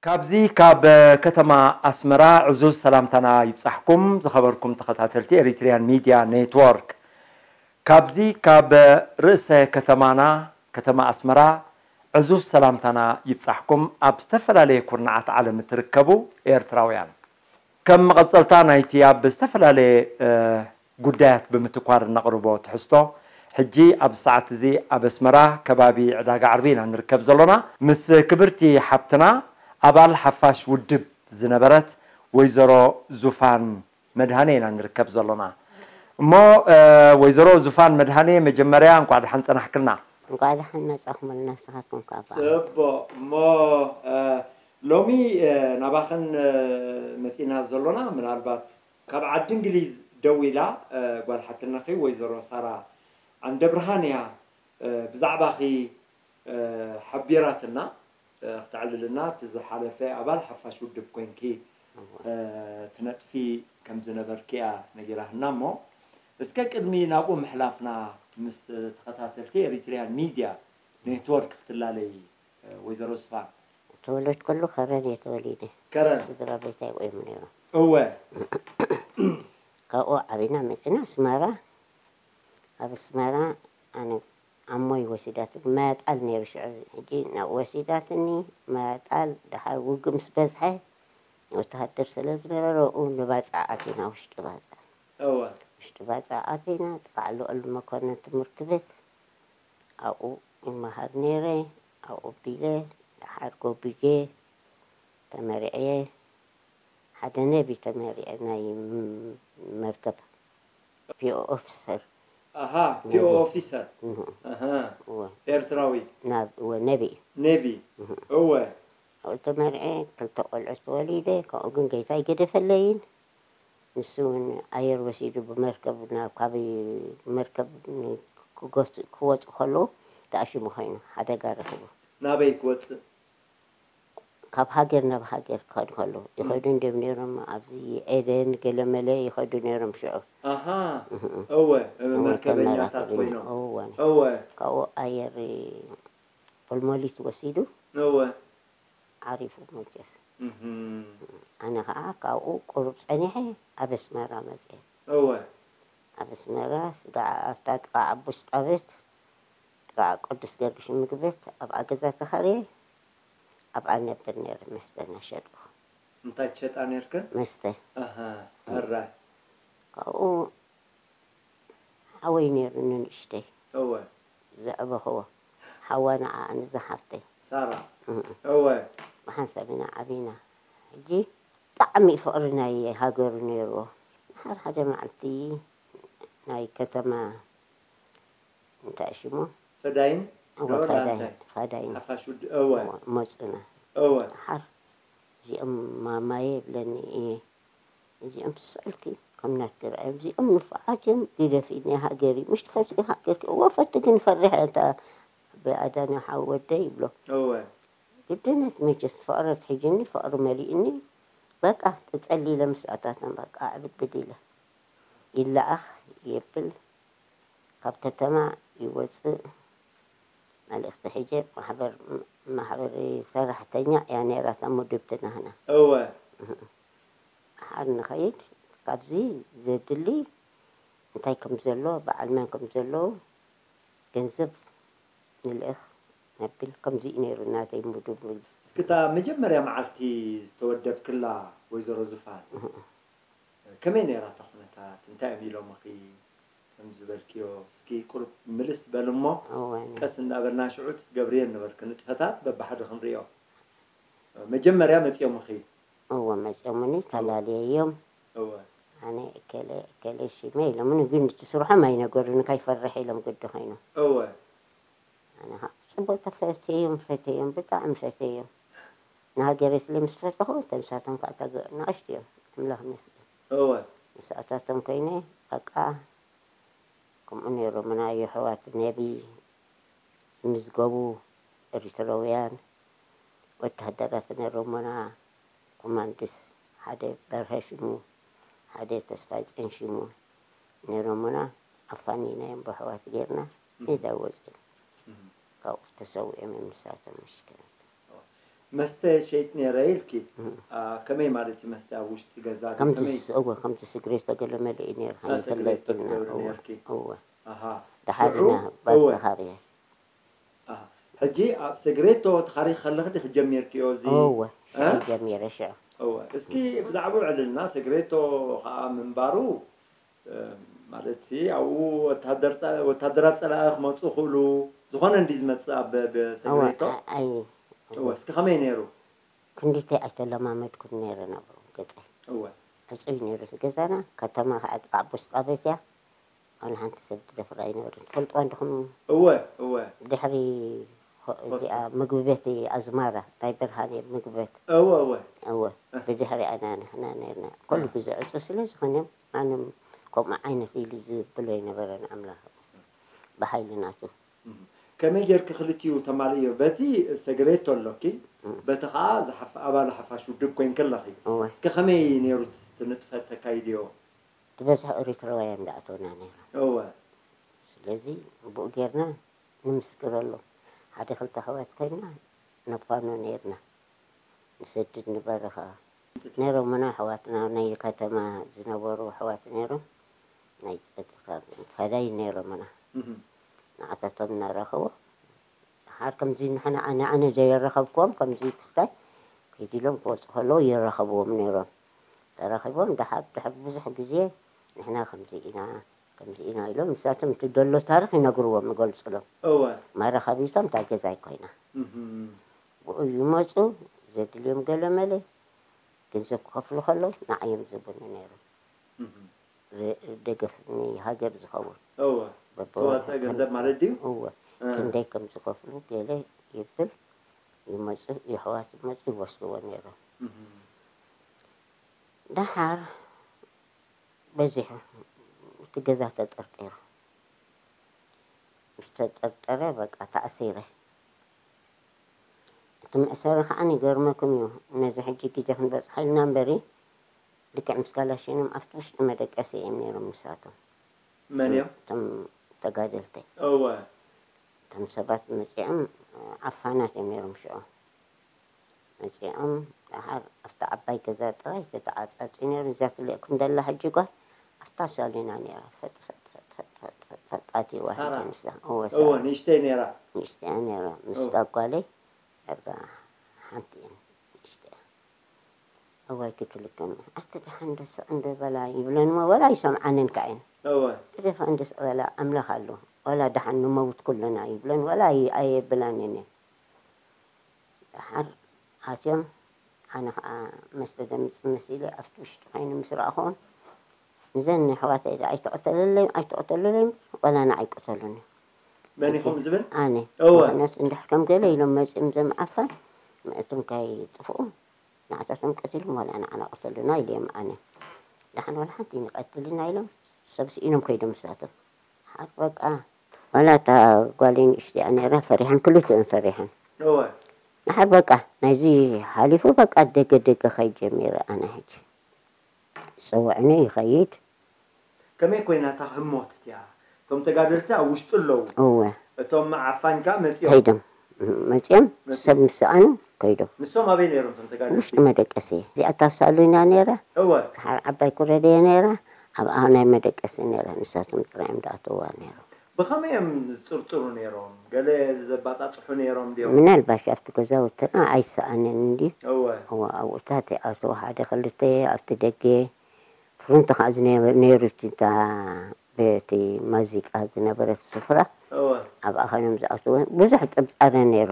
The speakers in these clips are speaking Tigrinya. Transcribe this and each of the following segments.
ካብዚ ካብ ከተማ ኣስመራ ዕዙዝ ሰላምታና ይብጻሕኩም ዝኸበርኩም ተኸታተልቲ ኤሪትሪያን ሚድያ ኔትወርክ። ካብዚ ካብ ርእሰ ከተማና ከተማ ኣስመራ ዕዙዝ ሰላምታና ይብጻሕኩም ኣብ ዝተፈላለየ ኩርናዓት ዓለም እትርከቡ ኤርትራውያን። ከም መቐጸልታ ናይቲ ኣብ ዝተፈላለየ ጉዳያት ብምትኳር እነቕርቦ ትሕዝቶ፣ ሕጂ ኣብዚ ሰዓት እዚ ኣብ ኣስመራ ከባቢ ዕዳጋ ዓርቢ ኢና ንርከብ ዘሎና። ምስ ክብርቲ ሓብትና ኣባል ሓፋሽ ውድብ ዝነበረት ወይዘሮ ዙፋን መድሃኔ ኢና ንርከብ ዘሎና። እሞ ወይዘሮ ዙፋን መድሃኔ፣ መጀመርያ እንኳዕ ደሓን ጸናሕክልና። እንኳዕ ደሓን መጻኹምልና ንስኻትኩም ከኣ። ጽቡቕ። እሞ ሎሚ ናባኽን መጺና ዘሎና፣ ምናልባት ካብ ዓዲ እንግሊዝ ደዊላ ጓል ሓትነኺ ወይዘሮ ሳራ ዓንደብርሃን እያ ብዛዕባኺ ሓቢራትና። ክተዕልልና፣ እቲ ዝሓለፈ ኣባል ሓፋሽ ውድብ ኮይንኪ ትነጥፊ ከም ዝነበርኪ እያ ነጊራትና። እሞ እስከ ቅድሚ ናብኡ ምሕላፍና፣ ምስ ተኸታተልቲ ኤሪትሪያን ሚድያ ኔትወርክ ክትላለይ፣ ወይዘሮ ዙፋን። ተወለድኩሉ ከረን እየ ተወሊደ። ከረን? ስድራ ቤት ኣይቆይሙ ነይሮም። እወ። ካብኡ ዓቢና መጺና ኣስመራ። ኣብ ኣስመራ ኣነ ኣሞይ ወሲዳትኒ፣ ማያጣል ነይሩ ሽዑ። ሕጂ ናብኡ ወሲዳትኒ፣ ማያጣል ደሓር ውግእ ምስ በዝሐ፣ ወተሃደር ስለ ዝነበረ፣ ኣብኡ ንባጽዕ ኣቲና፣ ውሽጢ ባጽዕ። እወ። ውሽጢ ባጽዕ ኣቲና፣ ጥቓ ልዑል መኮነን ትምህርቲ ቤት፣ ኣብኡ ይመሃር ነይረ። ኣብኡ ቢለ፣ ደሓር ጎቢጀ፣ ተመሪዐ፣ ሓደ ነቢ ተመሪዐ፣ ናይ መርከብ ፒኦ ኦፊሰር። ኣሃ፣ ፒኦ ነቢ። ኦፊሰር። እህ። ኣሃ። እወ። ኤርትራዊ። ናብ፣ እወ፣ ነቢ እዩ። ኔቪ። እህ። እወ። ኣብኡ ተመሪዐ፣ ክልተ ቆልዑ ተወሊደ፣ ካብኡ ግን ጌታ ኣይገደፈለይን። ንሱ እውን ኣየር ወሲዱ ብመርከብ ናብ፣ ካብ መርከብ ን-፣ ክጎስ-፣ ክወፁ ከለዉ ተኣሽሙ ኮይኑ ሓደጋ ረኺቡ። ናበይ ክወፅእ? ካብ ሃገር ናብ ሃገር ክኸዱ ከለዉ ይኸዱ እንድዮም ነይሮም። ኣብዚ ኤደን ገለመለ ይኸዱ ነይሮም ሽዑ። ኣሃ፣ እህ። እወ፣ እወ፣ መርከበኛታት ተመራኺብና። ኮይኖም። እወ። እወ። ካብኡ ኣየር ፖልሞሊት ወሲዱ። እወ። ዓሪፉ መቸስ። እህም። ኣነ ኸዓ ካብኡ ቁሩብ ጸኒሐ ኣብ ኣስመራ መጽየ። እወ። ኣብ ኣስመራ ስጋዕ ኣብታ ጥቓ ዓቡስ ጣብት፣ ጥቓ ቅዱስ ገርግሽ ምግበት ኣብኣ ገዛ ተኸርየ ኣብኣ ነብር ነይረ፣ መስተ እናሸጥኩ። እንታይ ትሸጣ ነይርክን? መስተ። ኣሃ፣ ሕራይ። ካብኡ ሓወይ ነይሩኒ ንእሽተይ። እወ። ዘዕበኽዎ። ሓዋ ንዓኣ ንዛ ሓፍተይ። ሳራ። እም። እወ። ብሓንሳብ ኢና ዓቢና። ሕጂ ብጣዕሚ እዩ ፍቕሪ ናይ ሃገሩ ነይርዎ። ድሓር ሓደ መዓልቲ ናይ ከተማ እንታይ ሽሙ? ፈዳይን? እወ፣ ዶ ፈዳይን፣ ላንታይ? ፈዳይን። ሓፋሽ ውድ-፣ እወ። እወ፣ መጹና። እወ። ድሓር እዚኦም ማማየ ይብለኒ እየ። እዚኦም ትስዕልኪ ከም ናትኪ ርኣዮም። እዚኦም ንፉዓት እዮም። ግደፊ ናይ ሃገር እዩ። ምሽ ትፈትሒ ሃገርኪ? እወ፣ ፈቲ ግን ፈሪሐ እታ ብኣዳነ ሓው ወደይ ይብሎ። እወ። ግድነት መቸስ ፍቕሪ ኣትሒዙኒ፣ ፍቕሪ መሊኡኒ። በቃ፣ ተጸሊለ ምስኣታቶም በቃ፣ ዕብድብድ ኢለ። ይለኣኽ የብል፣ ካብ ከተማ ይወጽእ፣ መልእኽቲ ሒጀ፣ ማሕበር፣ ማሕበር ሰራሕተኛ እያ ነይራ እታ ምድብቲ ናህና። እወ። ድሓር ንኸይድ፣ ካብዚ ዘድሊ እንታይ ከም ዘሎ፣ በዓል መን ከም ዘለዉ፣ ገንዘብ ንልእኽ ነብል፣ ከምዚ እዩ ነይሩ ናተይ ምድብ ምግቢ። እስኪ እታ መጀመርያ መዓልቲ ዝተወደብክላ ወይዘሮ ዙፋን፣ እህ። ከመይ ነይራ እታ ኩነታት? እንታይ እዮም ኢሎምኺ? ከም ዝበልክዮ፣ እስኪ ቁሩብ ምልስ በል እሞ፣ እወ፣ ነ- ቀስ እንዳበልና ሽዑ እቲ ትገብርየን ነበርኪ ንጥፈታት በብሓደ ክንሪኦ። መጀመርያ መጺኦምኺ? እወ፣ መጺኦምኒ፣ ተላልየዮም። እወ። ኣነ እከለ፣ እከለ ሽመ ኢሎምኒ፣ ግን እቲ ስርሖም ኣይነገሩኒ፣ ከይፈርሕ ኢሎም ግዲ ኮይኑ። እወ። ኣነ ኸዓ ጽቡቕ ተፈትዮም፣ ፈትዮም፣ ብጣዕሚ ፈትዮም። ንሃገረይ ስለ ምስ ፈተኹ፣ እቶም ንሳቶም ከዓ ተገ-፣ ንኣሽቱ እዮም። ኣምላኽ ይመስገን። እወ። ምስኣታቶም ኮይነ፣ በቃ፣ ከምኡ ነይሮምና የሕዋት ነቢ ዝምዝገቡ ኤሪትራውያን ወተሃደራት ነይሮምና። ኮማንድስ ሓደ በርሀ ሽሙ፣ ሓደ ተስፋጽዮን ሽሙ ነይሮምና። ኣፋኒናዮም ብኣሕዋት ጌርና እም። ሜዳ ወጺና። እም። ካብኡ ተሰዊኦም እዮም ንሳቶም ምሽክናት። መስተ ሸይጥ ነይረ ኢልኪ። ከመይ ማለት እዩ መስተ ኣብ ውሽጢ ገዛ? ከምዚ ከመይ? እወ፣ ከምዚ ስግሬቶ ገለ መለ እዩ ነይሩ። ሰግሬቶ ትገብሪ እወ፣ ነርኪ? እወ። ደሓር ኢና ባር ተኻርየ። ሕጂ ኣብ ሰግሬቶ ተኻሪኺ ከለኺ ዲኺ ጀሚርክዮ እዚ? እወ፣ ሽዑ ጀሚረ ሽዑ። እወ፣ እስኪ ብዛዕባኡ ዕልልና። ሰግሬቶ ኸዓ ምንባሩ ማለት ሲ ኣብኡ ወታደር ጸ- ወታደራት ጸላኢ ክመጹ ክእሉ ዝኾነ እንዲ ዝመጽእ ኣብ ብ- እወ፣ ሰግሬቶ? ኣ- ኣይ እወ፣ እስኪ ከመይ ነይሩ? ክንዲተይ ኣይተለማመድኩን ነይረ ናብኡ ገጸይ። እወ። ዕጹይ ነይሩ እቲ ገዛና። ከተማ ከዓ ጥቃዕ ቡስጣ ቤት እያ። ዋላ ሓንቲ ሰብ ትደፍራ ኣይነበርን። ትፈልጥዋ እንዲኹም? እወ፣ እወ። ድሕሪ ሆ- እዚኣ ምግቢ ቤት ኣዝማራ ናይ ብርሃን እየ ምግቢ ቤት። እወ፣ እወ። እወ። ብድሕሪ ኣና ንሕና ነርና። ኩሉ ግዜ ዕጹ ስለ ዝኾነ ማንም ከምኡ ዓይነት ኢሉ ዝብሎ ኣይነበረን ኣምላኽ። ብሓይሊ ናቱ። ከመይ ጌርኪ ክልቲኡ ተማልእዮ? በቲ ሰግሬቶ ኣሎኪ፣ በቲ ኸዓ ዝሓፍ- ኣባል ሓፋሽ ውድብ ኮይንኪ ኣለኺ። እወ። እስከ ከመይ ነይሩ እቲ ንጥፈት ተካይድዮ? ዝበዝሐ ኤሪትራውያን ዝኣተውና ነይሩ። እወ። ስለዚ ብኡ ጌርና ንምስክረሎም። ሓደ ክልተ ኣሕዋት ኮይንና ነፋኖ ነይርና። ንሰድድ ንበረኻ ነይሮምና ኣሕዋትና፣ ናይ ከተማ ዝነበሩ ኣሕዋት ነይሮም፣ ናይ ጸጥታ ፈዳይ ነይሮምና። ንዓታቶም እናረኸቦ፣ ሓር ከምዚ ንሕና ኣነ ኣነ ዘየረኸብክዎም ከምዚ ክስታይ ከይዲሎም ክወፁ ከለዉ ይረኸብዎም ነይሮም። ተረኺቦም ደሓር ድሕሪ ብዙሕ ግዜ ንሕና ከምዚ ኢና ከምዚ ኢና ኢሎም ንሳቶም እቲ ዘሎ ታሪኽ ይነግርዎም፣ ይገልፅሎም። እወ። መራኸቢቶም እታ ገዛ ኣይኮይና። እህም። ብኡ ይመፁ፣ ዘድልዮም ገለ መለ ገንዘብ ክኸፍሉ ከለዉ ንዓይ እዮም ዝህቡኒ ነይሮም። እህም። ር- ደገፍ ንሃገር ዝኸውን። እወ። በቦ- ዝተዋፀ ገንዘብ ማለት ድዩ? እወ። እ። ክንደይ ከም ዝኸፍሉ ገለ ይብል፣ ይመፁ፣ የሕዋት ይመፁ ይወስድዎ ነይሮም። እህም። ደሓር በዚሑ፣ እቲ ገዛ ተጠርጢሩ። ምስ ተጠርጠረ በቃ ተኣሲረ። እቲ መእሰሪ ከዓ ይገርመኩም እዩ፣ ነዚ ሕጂ ግዜ ክንበፅሖ ኢልና እምበሪ፣ ልክዕ ምስ ካላሽኖም ኣብቲ ውሽጢ መደቀሲ እዮም ነይሮም ንሳቶም። መን እዮም? እቶም ተጋደልቲ። እወ። እቶም ሰባት መፂኦም ዓፋናት እዮም ነይሮም ሽዑ። መፂኦም ደሓር ኣብቲ ዓባይ ገዛ ጥራይ ተተዓፃፂ ነይሩ። እዛ ትልእኩም ደላ ሕጂ ጓል ኣብታ ሳሊና ነይራ። ፈጥ ፈጥ ፈጥ ፈጥ ፈጥ ፈጥ ፈጥ ኣትይዋ ሳራ። ሕጂ ንሳ። እወ፣ እወ፣ ሳራ። ንእሽተይ ነይራ። ንእሽተያ ነይራ። ምስታ ጓለይ ዳርጋ ሓንቲ እየን ንእሽተያ። እዋይ ክትልክም። ኣቲ ደሓን ዶ ስቕ እንዶ በላ ይብለን እሞ ወላ ኣይሰምዓንን ከኣ እየን። እወ። ግደፋ እንዶ ስቕ በላ ኣምላኽ ኣሎ። ወላ ደሓን ንመውት ኩልና ይብለን ወላ ኣይ- ኣየብላንን እየን። ደሓር ኣትዮም፣ ኣነ ኸዓ መስተ ደምፅ መሲለ ኣብቲ ውሽጢ ኸይነ ምስ ረኣኹዎም፣ እዘን ኣሕዋተይ ደኣ ኣይትቕተለለይ ኣይትቕተለለይ፣ ዋላ ንዓይ ቅተሉኒ። መን ኢኹም ዝብል? ኣነ። እወ። ምኽንያቱ እንድሕር ከም ገለ ኢሎም መፂኦም ዘም ዓፋን፣ እቶም ከይጥፍኡ፣ ንዓታቶም ቀቲሎም ዋላ ንዓና ቅተሉና ኢለዮም ኣነ። ደሓን ዋላ ሓንቲ ንቐትልና ኢሎም፣ ሰብ ስኢኖም ከይዶም ንሳቶም። ሓር በቃ፣ ዋላ እታ ጓለይ ንእሽቲኣ ነይራ ፈሪሓን፣ ክልቲኦም ፈሪሓን። እወ። ንሓር በቃ፣ ናይዚ ሓሊፉ በቃ፣ ደገ ደገ ኸይድ ጀሚረ ኣነ ሕጂ። ዝፀውዕኒ ይኸይድ። ከመይ ኮይና እታ ህሞት እቲኣ? እቶም ተጋደልቲ ኣብ ውሽጢ ኣለዉ። እወ። እቶም ዓፋኝ ከኣ መጺኦም። ከይዶም። መጺኦም፣ መጺኦም። ሰብ ምስ ሰኣኑ ከይዶም። ንሶም ኣበይ ነይሮም እቶም ተጋደልቲ? ውሽጢ መደቀሲ። እዚኣ እታ ሳሉና ነይራ። እወ። ሓር ዓባይ ኩረደየ ነይራ። ኣብኣ ናይ መደቀሲ ነይራ። ንሳቶም ጥራይ እዮም ዝኣተውዋ ነይሮም። ብኸመይ እዮም ዝጥርጥሩ ነይሮም? ገለ ዘባጻጽሑ ነይሮም ድዮም? ምናልባሽ ኣብቲ ገዛውትና ኣይሰኣንን እንድዩ። እወ። እወ፣ ኣብኡታት ይኣትዉ ሓደ ክልተ ኣብቲ ደገ። ፍሩንቶ ከዓ ዝነበ-፣ ነይሩ እቲ እታ በቲ ማዚቃ ዝነበረት ስፍራ። እወ። ኣብኣ ኸይኖም ዝኣትዉ። ብዙሕ ጥርጣረ ነይሩ።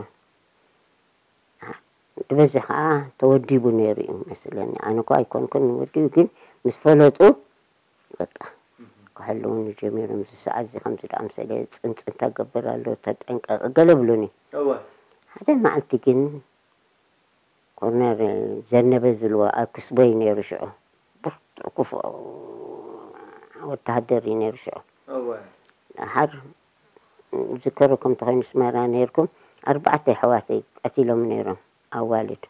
ዝበዝሕ ከዓ ተወዲቡ ነይሩ እዩ መስለኒ። ኣነ እኳ ኣይኮንኩን ወዲቡ፣ ግን ምስ ፈለጡ በቃ ክሕልውኒ ጀሚሮም። እዚ ሰዓት እዚ ከምዚ ደኣ ምሰለ ጽንጽንታ ገብር ኣሎ፣ ተጠንቀቂ ገለ ብሉኒ። እወ። ሓደ መዓልቲ ግን ኮርነር ዘነበ ዝልዎ ኣብ ክስቦይ ነይሩ ሽዑ። ብርቱዕ ክፉእ ወተሃደር እዩ ነይሩ ሽዑ። እወ። ደሓር ዝከረኩም እንተኾይኑ፣ ኣስመራ ነይርኩም፣ ኣርባዕተ ኣሕዋተይ ቀቲሎም ነይሮም፣ ኣዋልድ።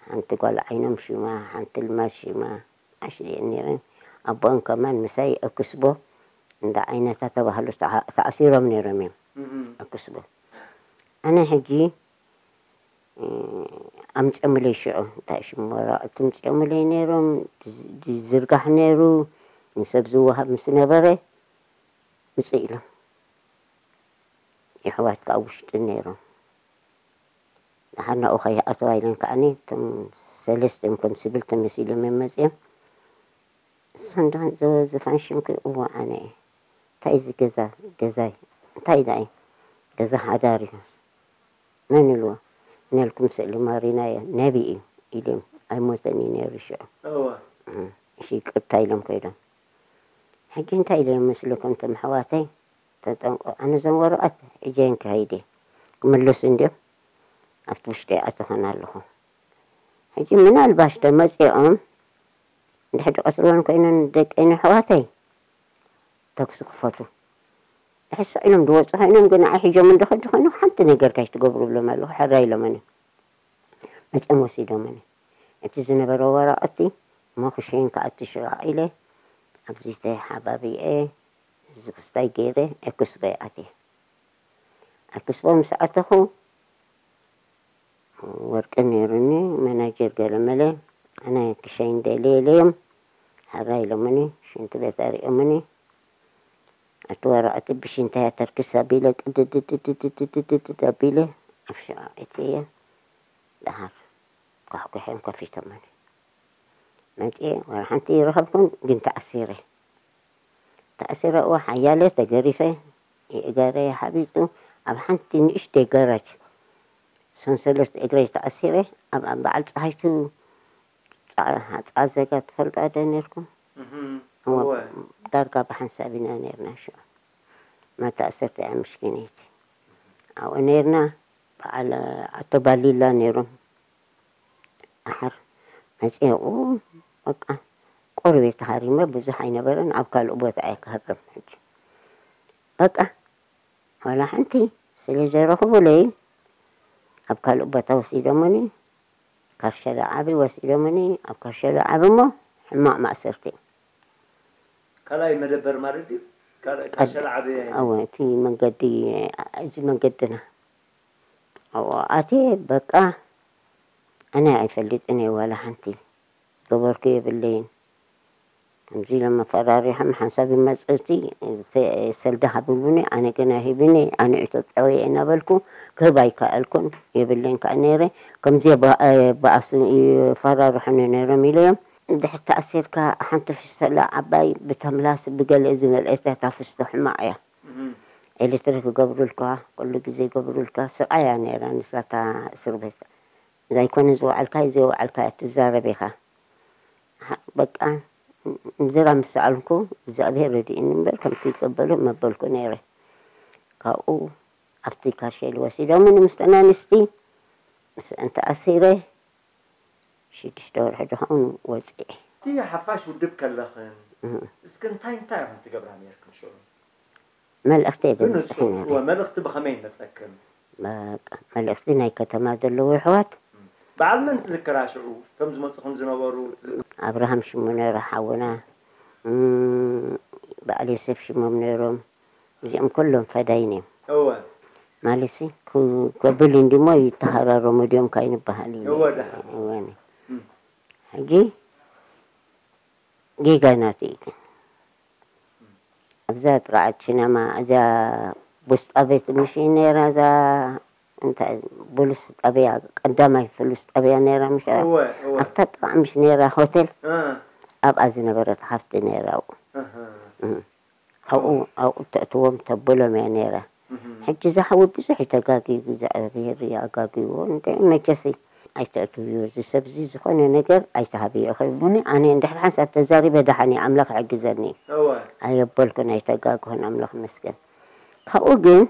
ሓንቲ ጓል ዓይኖም ሽማ፣ ሓንቲ ልማዝ ሽማ፣ ኣሽሊኤን ነይረን። ኣቦኣን ከማን ምሳይ ኣክስቦ እንዳ ዓይነታ ተባህሉ ተኣ-፣ ተኣሲሮም ነይሮም እዮም። እም። ኣክስቦ። ኣነ ሕጂ፣ እ፣ ኣምፅኦምለይ ሽዑ። እንታይ ሽም ወረቐት ምፅኦምለይ ነይሮም። ዝርጋሕ ነይሩ፣ ንሰብ ዝወሃብ ምስ ነበረ ውፅእ ኢሎም። የሕዋት ከዓ ውሽጢ ነይሮም። ደሓር ናብኡ ከይኣተዋ ኢለን ከዓኒ እቶም ሰለስቲኦም ከም ስብል ተመሲሎም እዮም መፂኦም። እሳን ደሓን ዘወዝፋን ሽምኪ እዋ ኣነ እየ። እንታይ እዚ ገዛ ገዛይ እንታይ ደኣ እዩ? ገዛ ሓዳር እዩ። መን ኢልዎ? ነልኩም ስእሊ ማሪናዮ ነቢ እዩ ኢሎም ኣይሞተን እዩ ነይሩ ሽዑ። እወ። እሺ ይቅርታ ኢሎም ከይዶም። ሕጂ እንታይ ኢለ ይመስለኩም እቶም ኣሕዋተይ? ተጠንቀ ኣነ ዘን ወረቐት እጀን ክኸይድ እየ። ክምለሱ እንድዮም ኣብቲ ውሽጢ ኣተኸን ኣለኹ። ሕጂ ምናልባሽ ተመፂኦም ድሕሪ ቀትርወን ኮይነን ደቀይን ኣሕዋተይ ተኩሲ ክፈቱ። ሕስዕ ኢሎም ዝወፁ ኮይኖም ግን ኣይ ሒዞም እንድኸዱ ኮይኖም ሓንቲ ነገር ካይትገብሩ ብሎም ኣለኹ። ሕራ ኢሎምኒ መፅኦም ወሲዶምኒ። እቲ ዝነበረ ወረቐቲ እሞ ክሸይን ከኣቲ ሽቓቕ ኢለ ኣብዚ ተሓባቢኤ እዚ ክስታይ ገይረ ኤክስቦ ኣትየ። ኤክስቦ ምስ ኣተኹ ወርቂ ነይሩኒ፣ መናጀር ገለመለ፣ ኣነ ክሸይን ደልየ ኢለዮም፣ ሕራ ኢሎምኒ፣ ሽንቲ ቤት ኣሪኦምኒ፣ እቲ ወረቐቲ ብሽንተያ ተርክስ ኣቢለ ቅድድድድድድድድድ ኣቢለ ኣብ ሽቓቕ እትየ ደሃር ኳሕኩሐም ከፊቶምኒ። መፅየ ወላ ሓንቲ ይረኸብኩን ግን ተኣሲረ። ተኣሲረ እዋ ሓያለ ተገሪፈ፣ የእጋረየ ሓቢጡ ኣብ ሓንቲ ንእሽተይ ገራጅ ሰንሰለት እግረይ ተኣሲረ። ኣብ ኣብ በዓል ፀሃይቱ ፃ- ፃዘጋ ትፈልጣ ዶ ነርኩም? እህም፣ እወ፣ እወ። ዳርጋ ብሓንሳብ ኢና ነርና ሽዑ። መተኣሰርቲያ ምስኪነይቲ ኣብኡ ነርና። በዓል ኣቶ ባሊላ ነይሮም። ኣሓር መፅኡ በቃ ቆርቤ ተሃሪመ ብዙሕ ኣይነበረን። ኣብ ካልእ ቦታ እየ ክሃርም ሕጂ በቃ ዋላ ሓንቲ ስለ ዘይረኽቡለይ ኣብ ካልእ ቦታ ወሲዶምኒ። ካርሸላ ዓቢ ወሲዶምኒ። ኣብ ካርሸላ ዓቢ እሞ ሕማቕ ማእሰርቲ። ካልኣይ መደበር ማለት ድዩ? ካልኣይ ቀድ- ካርሸላ ዓቢ። እወ፣ እቲ መንገዲ፣ እዚ መንገድና ኣብኡ ኣትየ በቃ ኣነ ኣይፈልጥን እየ ዋላ ሓንቲ። ገበርኩ የብለይን። ከምዚ ኢሎም መፈራሪሖም ሓንሳብ ይመፅእቲ ሰልዲ ሃብሉኒ ኣነ ገና ሂብኒ ኣነ ኢትዮጵያዊ እየ እናበልኩ ክህብ ኣይከኣልኩን። የብለይን ከዓ ነይረ። ከምዚ በኣሱ ይፈራርሑኒ ነይሮም ኢለዮም። እንድሕር ተኣሲርካ ሓንቲ ፍስተላ ዓባይ ብተምላስ ብገለ ዝመልአት እታ ፍስቶ ሕማቕ እያ። ኤሌክትሪክ ይገብሩልካ፣ ኩሉ ግዜ ይገብሩልካ። ስቓይ እያ ነይራ ንሳታ እስር ቤት። ዘይኮነ ዝወዓልካዮ ዘይወዓልካዮ ትዛረብ ኢኻ። በቃ እንጀራ ምስ ሰኣልኩ እግዚኣብሄር ረዲእኒ እምበር ከምቲ ይቀበሎ መበልኩ ነይረ። ካብኡ ኣብቲ ካርሸሊ ወሲዶምኒ ምስጠን ኣንስቲ ምስአን ተኣሲረ ሽዱሽተ ወርሒ ድኸውን ወፂኤ። እቲ ሓፋሽ ውድብ ከለኽን እስኪ እንታይ እንታይ ኢኹም ትገብራ ነርክን ሽዑ? መልእኽቲ እየ ዘምፅሕ ነይረ። መልእኽቲ ብኸመይ ይመፀክን? በቃ መልእኽቲ ናይ ከተማ ዘለዉ ኣሕዋት በዓል መን ትዝክራ ሽዑ? እቶም ዝመፁኹም ዝነበሩ ኣብርሃም ሽሙ ነይሩ ሓውና፣ በዓል ዮሴፍ ሽሞም ነይሮም። እዚኦም ኩሎም ፈዳይን እዮም። እወ። ማለትሲ ኮብል እንዲሞ ይተሃራረሙ ድዮም ካይንበሃል እዩ። እወ፣ ደሓን። እወ። እም። ሕጂ ጌጋ ናቱ እዩ ግን ኣብዛ ጥቃዓት ሽነማ እዛ ቡስ ጣቤት ምሽ ነይራ እዛ እንታይ ቡሉስ ጣብያ ቀዳማይ ፍሉስ ጣብያ ነይራ ምሽ እወ፣ እወ። ኣብታ ጥቃዕ ምሽ ነይራ ሆቴል እ፣ ኣብኣ ዝነበረት ሓፍቲ ነይራ ኣብኡ። እህ። እም። ኣብኡ ኣብኡ ተእትዎም ተብሎም እያ ነይራ። ሕጂ እዚ ሓዊ ብዙሕ እዩ ተጋግዩ እግዚኣብሄር እዩ ኣጋግይዎ እንተ መቸሲ ኣይተእትውዮ እዚ ሰብ እዚ ዝኾነ ነገር ኣይትሃብዮ ከብሉኒ ኣነ እንድሕር ሓንሳብ ተዛሪበ ደሓን እዩ ኣምላኽ ይሕግዘኒ ኣየበልኩን ኣይተጋግሆን ኣምላኽ መስገን ካብኡ ግን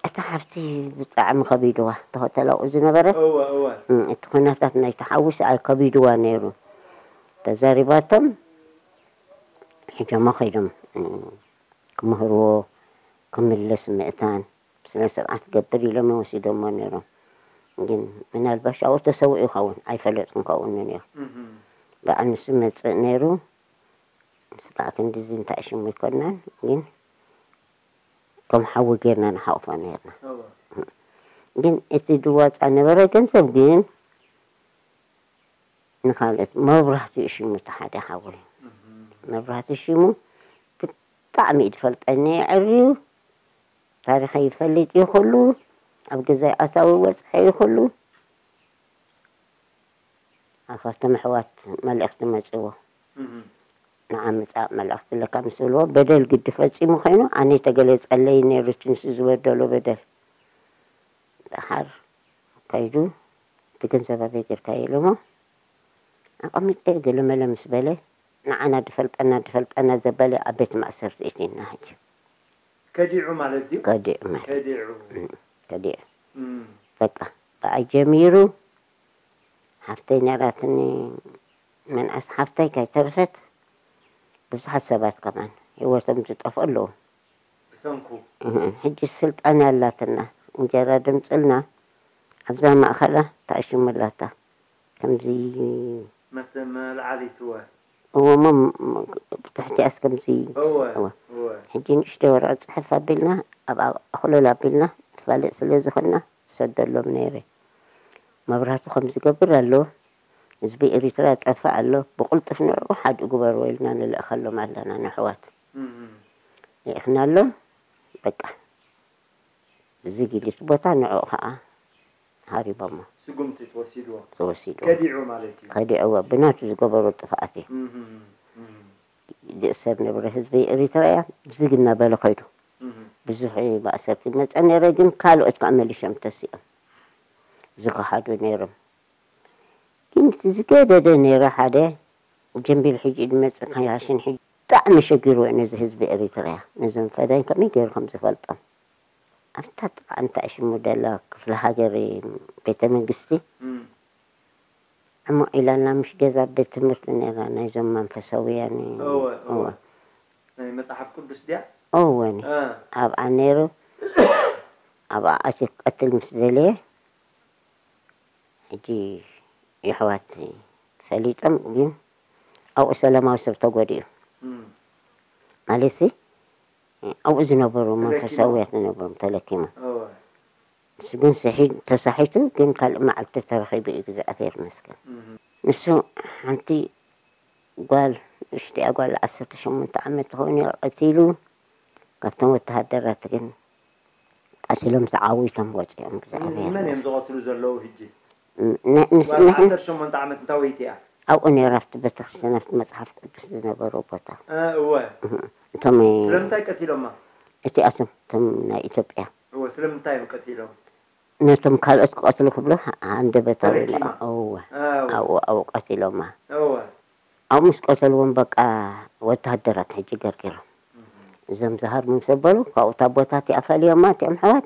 እታ ሓፍቲ ብጣዕሚ ከቢድዋ ተኸተላኡ ዝነበረት እወ እወ እም፣ እቲ ኩነታት ናይቲ ሓዊስ ኣይ ከቢድዋ ነይሩ ተዛሪባቶም ሒጆሞ ከይዶም ክምህርዎ ክምለስ ምእታን ስነ ስርዓት ገብር ኢሎም ወሲዶሞ ነይሮም። ግን ምናልባሽ ኣብኡ ተሰዊኡ ይኸውን ኣይፈለጥኩን ካብኡ ነይሩ። በዓል ንሱ መፅእ ነይሩ ምስ ከዓ ክንድዚ እንታይ ሽሙ ኣይኮናን ግን ከም ሓዊ ጌርና ንሓቑፎ ነይርና። ግን እቲ ዝዋፃ ነበረ ገንዘብ ግን ንኻልኦት መብራህቲ እዩ ሽሙ፣ እቲ ሓደ ሓወይ። መብራህቲ ሽሙ ብጣዕሚ እዩ ዝፈልጠኒ፣ የዕርዩ። ታሪኸይ ይፈልጥ እዩ ኩሉ። ኣብ ገዛይ ኣታዊ ወፅሐ እዩ ኩሉ። ኣብ ካብቶም ኣሕዋት መልእኽቲ መፅዎ። ንዓ ምፃእ መልእኽቲ ኣለካ ምስ በልዎ፣ በደል ግዲ ፈፂሙ ኮይኑ፣ ኣነ ተገለፀለይ ነይሩ እቲ ንሱ ዝበደሎ በደል። ደሓር ከይዱ፣ እቲ ገንዘብ ኣበይ ጌርካዮ ኢሎሞ፣ ኣቐሚጠ ገለመለ ምስ በለ፣ ንዓና ድፈልጠና ድፈልጠና ዘበለ ኣብ ቤት ማእሰርቲ እቲና ሕጂ። ከዲዑ ማለት ድዩ? ከዲዑ ማለት። ከዲዑ። እም፣ ከዲዑ። እም። በቃ፣ ብኣይ ጀሚሩ፣ ሓፍተይ ነራትኒ፣ መንኣስ ሓፍተይ ከይተረፈት፣ ብዙሓት ሰባት ከማን ህይወቶም ዝጠፍኡ ኣለዉ። ብሰንኩ። እህ፣ ሕጂ ስልጣን ኣላትና፣ እንጀራ ድምፅልና፣ ኣብዛ ማእኸላ ተኣሽሙላታ። ከምዚ መተ-፣ መልዓሊት እወ። እዎ፣ እሞ ም-፣ ብትሕቲኣስ ከምዚ እወ፣ እወ። እወ። ሕጂ ንእሽተይ ወረቐት ፅሕፍ ኣቢልና፣ ኣብ ኣኽለል ኣቢልና፣ ትፋለጥ ስለ ዝኾንና፣ ሰደሎም ነይረ። መብራህቱ ከም ዝገብር ኣሎ፣ ህዝቢ ኤሪትራ ጠፍእ ኣሎ፣ ብቕልጡፍ ንዕኡ ሓድኡ ግበርዎ ኢልና ንልእኸሎም ኣለና ንኣሕዋት። እም። ልኢኽናሎም፣ በቃ። ዝጊሊት ቦታ ንዕኡ ኸዓ ሃሪቦሞ። ስጉምቲ ተወሲድዎ። ተወሲድዎ። ከዲዑ ማለት እዩ። ከዲዕዎ፣ ብናቱ ዝገበሮ ጥፍኣት እዩ። እም፣ እም፣ እም። ዝእሰር ነበረ ህዝቢ ኤሪትራ እያ፣ ዝግ እናበለ ከይዱ። እም። ብዙሕ ማእሰርቲ መጸ ነይረ፣ ግን ካልኦት ከዓ መሊሾም ተሲኦም ዝኸሓዱ ነይሮም። ግን እቲ ዝገደደ ነይረ ሓደ ጀምቢል ሕጂ ድመጽእ ከያሽን ሕጂ ብጣዕሚ ሸጊርዎ ነዚ ህዝቢ ኤሪትራ፣ ነዞም ፈዳይን ከመይ ገይሩ ከም ዝፈልጦም። ኣብታ ጥቓ እንታይ ሽሙ ደላ ክፍለ ሃገር ቤተ መንግስቲ እም። ዕሙቕ ኢላና ምሽ ገዛ ቤት ትምህርቲ ነይራ ናይዞም መንፈሳውያን። እወ፣ እወ። እወ። ናይ መጽሓፍ ቅዱስ ድያ? እወ፣ እ። ኣብኣ ነይሩ። ኣብኣ ኣትዩ ክቀትል ምስ ደለየ፣ ሕጂ የሕዋት ፈሊጦም፣ ግን ኣብኡ ሰላማዊ ሰብ ተጎዲኡ። እም። ማለትሲ፣ ኣብኡ ዝነበሩ ተለኪሞም። መንፈሳውያት ዝነበሩ ተለኪሞም። እወ። ንሱ ግን ስሒት-፣ ተሳሒቱ፣ ግን ካልእ መዓልቲ ተረኺቡ እዩ፣ እግዚኣብሔር ይመስገን። እም። ንሱ ሓንቲ ጓል፣ ንእሽቲኣ ጓል ዓሰርተ ሸሞንተ ዓመት ትኸውን እያ፣ ቀቲሉ። ካብቶም ወተሃደራት ግን ቀቲሎም ተዓዊቶም ወፂኦም፣ እግዚኣብሔር ንመን እዮም ይመስገን። ዝቐትሉ ዘለዉ ሕጂ? ን-፣ ን-፣ ንስ-፣ ጓል ንሕን ዓሰርተ ሸሞንተ ዓመት እንታይ ወይቲ እያ? ኣብኡ ነይራ፣ ኣብቲ ቤተክርስትያን፣ ኣብቲ መጽሓፍ ቅዱስ ዝነበሮ ቦታ። እ፣ እወ። እህ፣ እቶም፣ ስለምንታይ ቀቲሎማ? እቲኣቶም፣ እቶም ናይ ኢትዮጵያ። እወ፣ ስለምንታይ እዮም ቀቲሎም? ነቶም ካልኦት ክቐትሉ ክብሉ ሃ-፣ ሃንደበታዊ ተለኪማ። እወ። እወ። ኣብኡ፣ ኣብኡ ቀቲሎማ። እወ። ኣብኡ ምስ ቀተልዎም በቃ ወተሃደራት ሕጂ ገርጊሮም። እዞም ዝሃርሙ ምስ ኣበሉ ካብኡ እታ ቦታ እቲኣ ፈልዮማ እቲኦም ኣሕዋት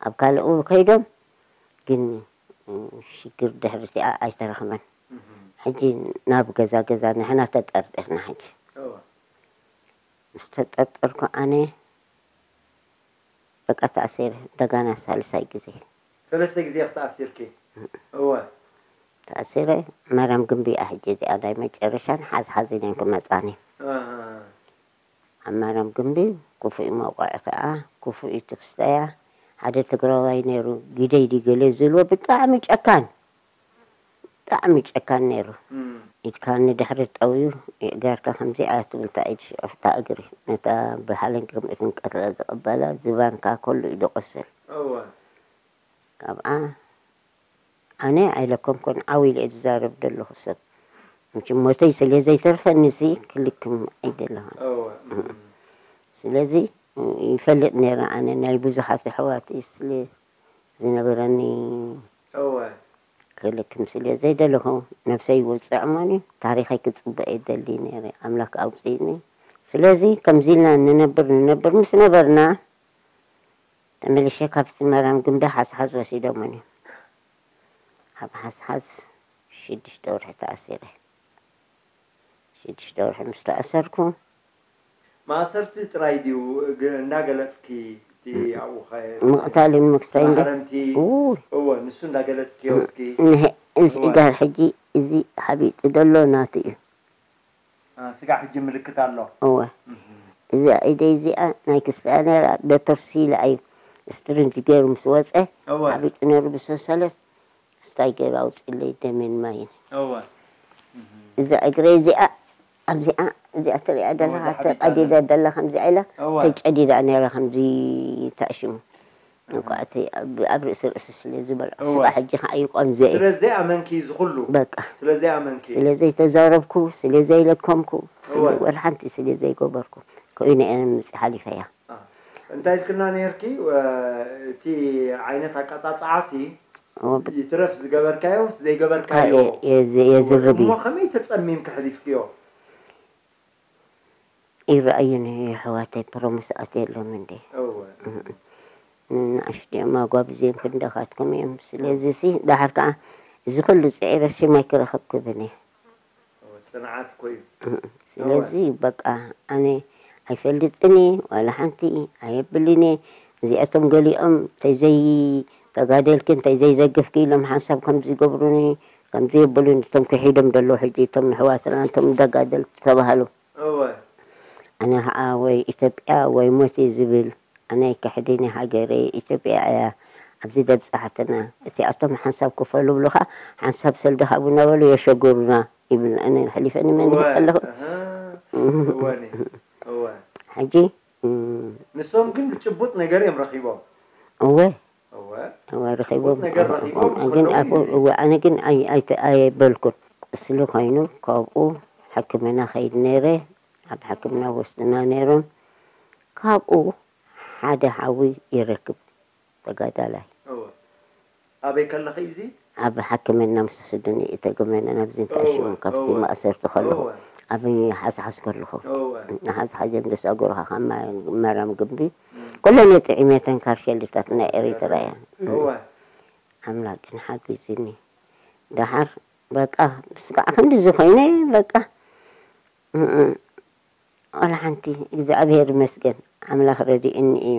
ኣብ ካልእ ከይዶም ግን ሽግር ድሕሪ እቲኣ ኣይተረኽበን። ሕጂ ናብ ገዛ ገዛ ንሕና ተጠርጢርና ሕጂ። እወ። ምስ ተጠርጠርኩ ኣነ በቃ ተኣሲረ እንደጋና ሳልሳይ ግዜ። ሰለስተ ግዜ ክትኣሲርኪ? እወ። ተኣሲረ ማርያም ግንቢ እያ ሕጂ እዚኣ ናይ መጨረሻን ሓዝሓዚን እየን ክመጻኒ። ኣሃ። ኣብ ማርያም ግንቢ ክፉእ እዩ መውቃዕተኣ፣ ክፉእ እዩ ትክስተያ። ሓደ ትግራዋይ ነይሩ፣ ግደይ ድዩ ገለ ዝብልዎ ብጣዕሚ ጨካን። ብጣዕሚ ጨካን ነይሩ። እም። ኢድካ ንድሕሪት ጠውዩ፣ የእጋርካ ከምዚ ኣያ ትብል፣ እታ ኢድ ሽዑ፣ እታ እግሪ፣ ነታ ብሓለንጊ ከምኡ ትንቀትላ ዝቕበላ፣ ዝባንካ ከሉ እዩ ዝቖስል። እወ። ካብኣ ኣነ ኣይለከምኩን፣ ዓው ኢለ እየ ዝዛረብ ዘለኹ ሰብ። መቸም ሞተይ ስለ ዘይተርፈኒ እዚ ክልክም ኣይደለኹን። እወ። እም። ስለዚ ይፈልጥ ነይረ፣ ኣነ ናይ ብዙሓት ኣሕዋት እዩ ስለ ዝነበረኒ እወ። ክልክም ስለ ዘይደለኹ ነብሰይ ይወፅዕ እሞኒ ታሪኸይ ክፅበ እየ ደሊ ነይረ። ኣምላክ ኣውፅእኒ። ስለዚ ከምዚ ኢልና ንነብር ንነብር ምስ ነበርና ተመሊሸ ካብቲ ማርያም ግንቢ ሓዝሓዝ ወሲዶሙኒ። ኣብ ሓዝሓዝ ሽዱሽተ ወርሒ ተኣሲረ። ሽዱሽተ ወርሒ ምስ ተኣሰርኩ ማእሰርቲ ጥራይ ድዩ ግ-፣ እንዳገለጽኪ እቲ ኣብኡ ኸ-፣ ምቕታልን ምክሳይን ዶ? ማህረምቲ? ው። እወ፣ ንሱ እንዳገለጽኪዮ እስኪ። ንህ-፣ እዚ እወ። ጋር ሕጂ እዚ ሓቢጡ ዘሎ ናቱ እዩ። አ፣ ስጋዕ ሕጂ ምልክት ኣሎ። እወ። እህ። እዚኣ ኢደይ እዚኣ ናይ ክስትያ ነይራ፣ ዶክተር ሲላ እዩ ስትሪንጅ ገይሩ ምስ ወጸ፣ እወ። ሓቢጡ ነይሩ ብሰንሰለት፣ ስታይ ገይሩ ኣውጺእለይ ደሜን ማይን። እወ። እዛ እግረይ እዚኣ ኣብዚኣ እዚኣ ትሪኣ ዘለኻ ተቐዲዳ ደላ ከምዚኣ ኢላ ተጨዲዳ ነይራ ከምዚ ተኣሽሙ። እንኳ እቲ ኣብ ርእሲ ርእሲ ስለ ዝበልዖ ስጋ ሕጂ ከዓ ይቆንዘ እየ። ስለ ዘይኣመንኪ እዚ ኩሉ በቃ ስለ ዘይኣመንኪ ስለ ዘይተዛረብኩ ስለ ዘይለከምኩ ወላ ሓንቲ ስለ ዘይገበርኩ ኮይኑ እየ ምፅ ሓሊፈያ። እንታይ ኢልክና ነይርኪ? እቲ ዓይነት ኣቀጻጽዓሲ ይትረፍ ዝገበርካዮ ዘይገበርካዮ የዝርብ እዩ። እሞ ከመይ ተጸሚምኪ ሕሊፍክዮ? ይረኣዩኒ የሕዋተይ ፕሮምስ ኣትየሎም እንዴ እወ ንኣሽትኦም ኣጓብዝዮም ክንደኻትኩም እዮም። ስለዚ ሲ ደሓር ከዓ እዚ ኩሉ ፅዒረ ሽመይ ክረኽብ ክብል እየ። እወ፣ ጽንዓት እኮ እዩ። ስለዚ በቃ ኣነ ኣይፈልጥን እየ ዋላ ሓንቲ ኣየብልን እየ። እዚኣቶም ገሊኦም ተዘይ ተጋደልኪ እንተይ ዘይደግፍኪ ኢሎም ሓንሳብ ከምዚ ይገብሩኒ ከምዚ የብሉኒ እቶም ክሒዶም ዘለዉ ሕጂ እቶም ኣሕዋትና እቶም ደጋደልቲ ዝተባሃሉ እወ ኣነ ኸዓ ወይ ኢትዮጵያ ወይ ሞት እየ ዝብል። ኣነ ኣይክሕድን እየ ሃገረይ ኢትዮጵያ እያ። ኣብዚ ደብፃሓትና። እቲኣቶም ሓንሳብ ክፈሉ ይብሉኻ ሓንሳብ ሰልዲ ሃቡ እናበሉ የሸግሩና ይብሉና። ኣነ ኣሕሊፈ ንመን እወ፣ ይህብ ኣለኹ? ኣሃ፣ እወ፣ እወ። ሕጂ እም፣ ንሶም ግን ብጭቡጥ ነገር እዮም ረኺቦም። እወ እወ እወ ረኺቦም ነገር ረኺቦም ኣነ ግን ከለዉ ኣፎ እዩ። እወ ኣነ ግን ኣይ- ኣይተ- ኣየበልኩን። ቁስሊ ኮይኑ ካብኡ ሕክምና ከይድ ነይረ። ኣብ ሕክምና ወስድና ነይሮም። ካብኡ ሓደ ሓዊ ይረክብ ተጋዳላይ እወ ኣበይ ከለኺ እዩ እዚ ኣብ ሕክምና ምስ ወሰዱኒ እተገመነ ናብዚ እንታይ ሽሙ እወ፣ ካብቲ እወ። ማእሰርቲ ከለኹ እወ። ኣብ ሓዝሓዝ ከለኹ እወ ናሓዝሓ ጀምደስ ኣጎርኻ ካብ ማ- ማርያም ግንቢ ኩለን የጥዒመተን ካርሸሊታት ናይ ኤሪትራ እየን። እወ ኣምላክ ግን ሓጊዙኒ። ደሓር በቃ ስጋዕ ክንድዚ ኮይነ በቃ ዋላ ሓንቲ እግዚኣብሔር ይመስገን ኣምላኽ ረዲእኒ እዩ።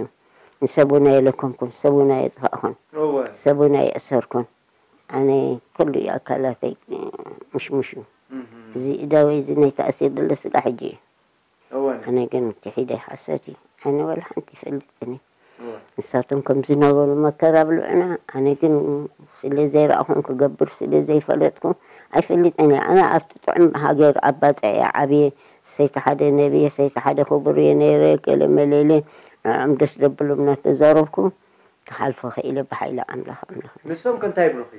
ንሰብ እውን ኣየለከምኩን ሰብ እውን ኣየጥፋእኹን እወ ሰብ እውን ኣየእሰርኩን። ኣነ ኩሉ እዩ ኣካላተይ ምሽሙሽ እዩ። እህ እዚ እዳወይ እዚ ናይ ተኣሲር ደሎ ስጋ ሕጂ እዩ። እወ ኣነ ግን ምትሒደ ሓሰት እዩ። ኣነ ዋላ ሓንቲ ይፈልጥን እዩ። ንሳቶም ከም ዝነበሩ መከራ ብልዑና ኣነ ግን ስለ ዘይረኣኹን ክገብር ስለ ዘይፈለጥኩ ኣይፈልጥን እየ። ኣነ ኣብቲ ጥዑም ሃገር ኣብ ባፅዕ እየ ዓብየ። ሰይቲ ሓደ ነብየ ሰይቲ ሓደ ክቡር እየ ነይረ ገለ መለለ ንዕኦም ደስ ደብሎም እናተዛረብኩ ክሓልፎ ክኢለ ብሓይሊ ኣምላኽ ኣምላኽ። ንሶም ከ እንታይ ይብሉኺ?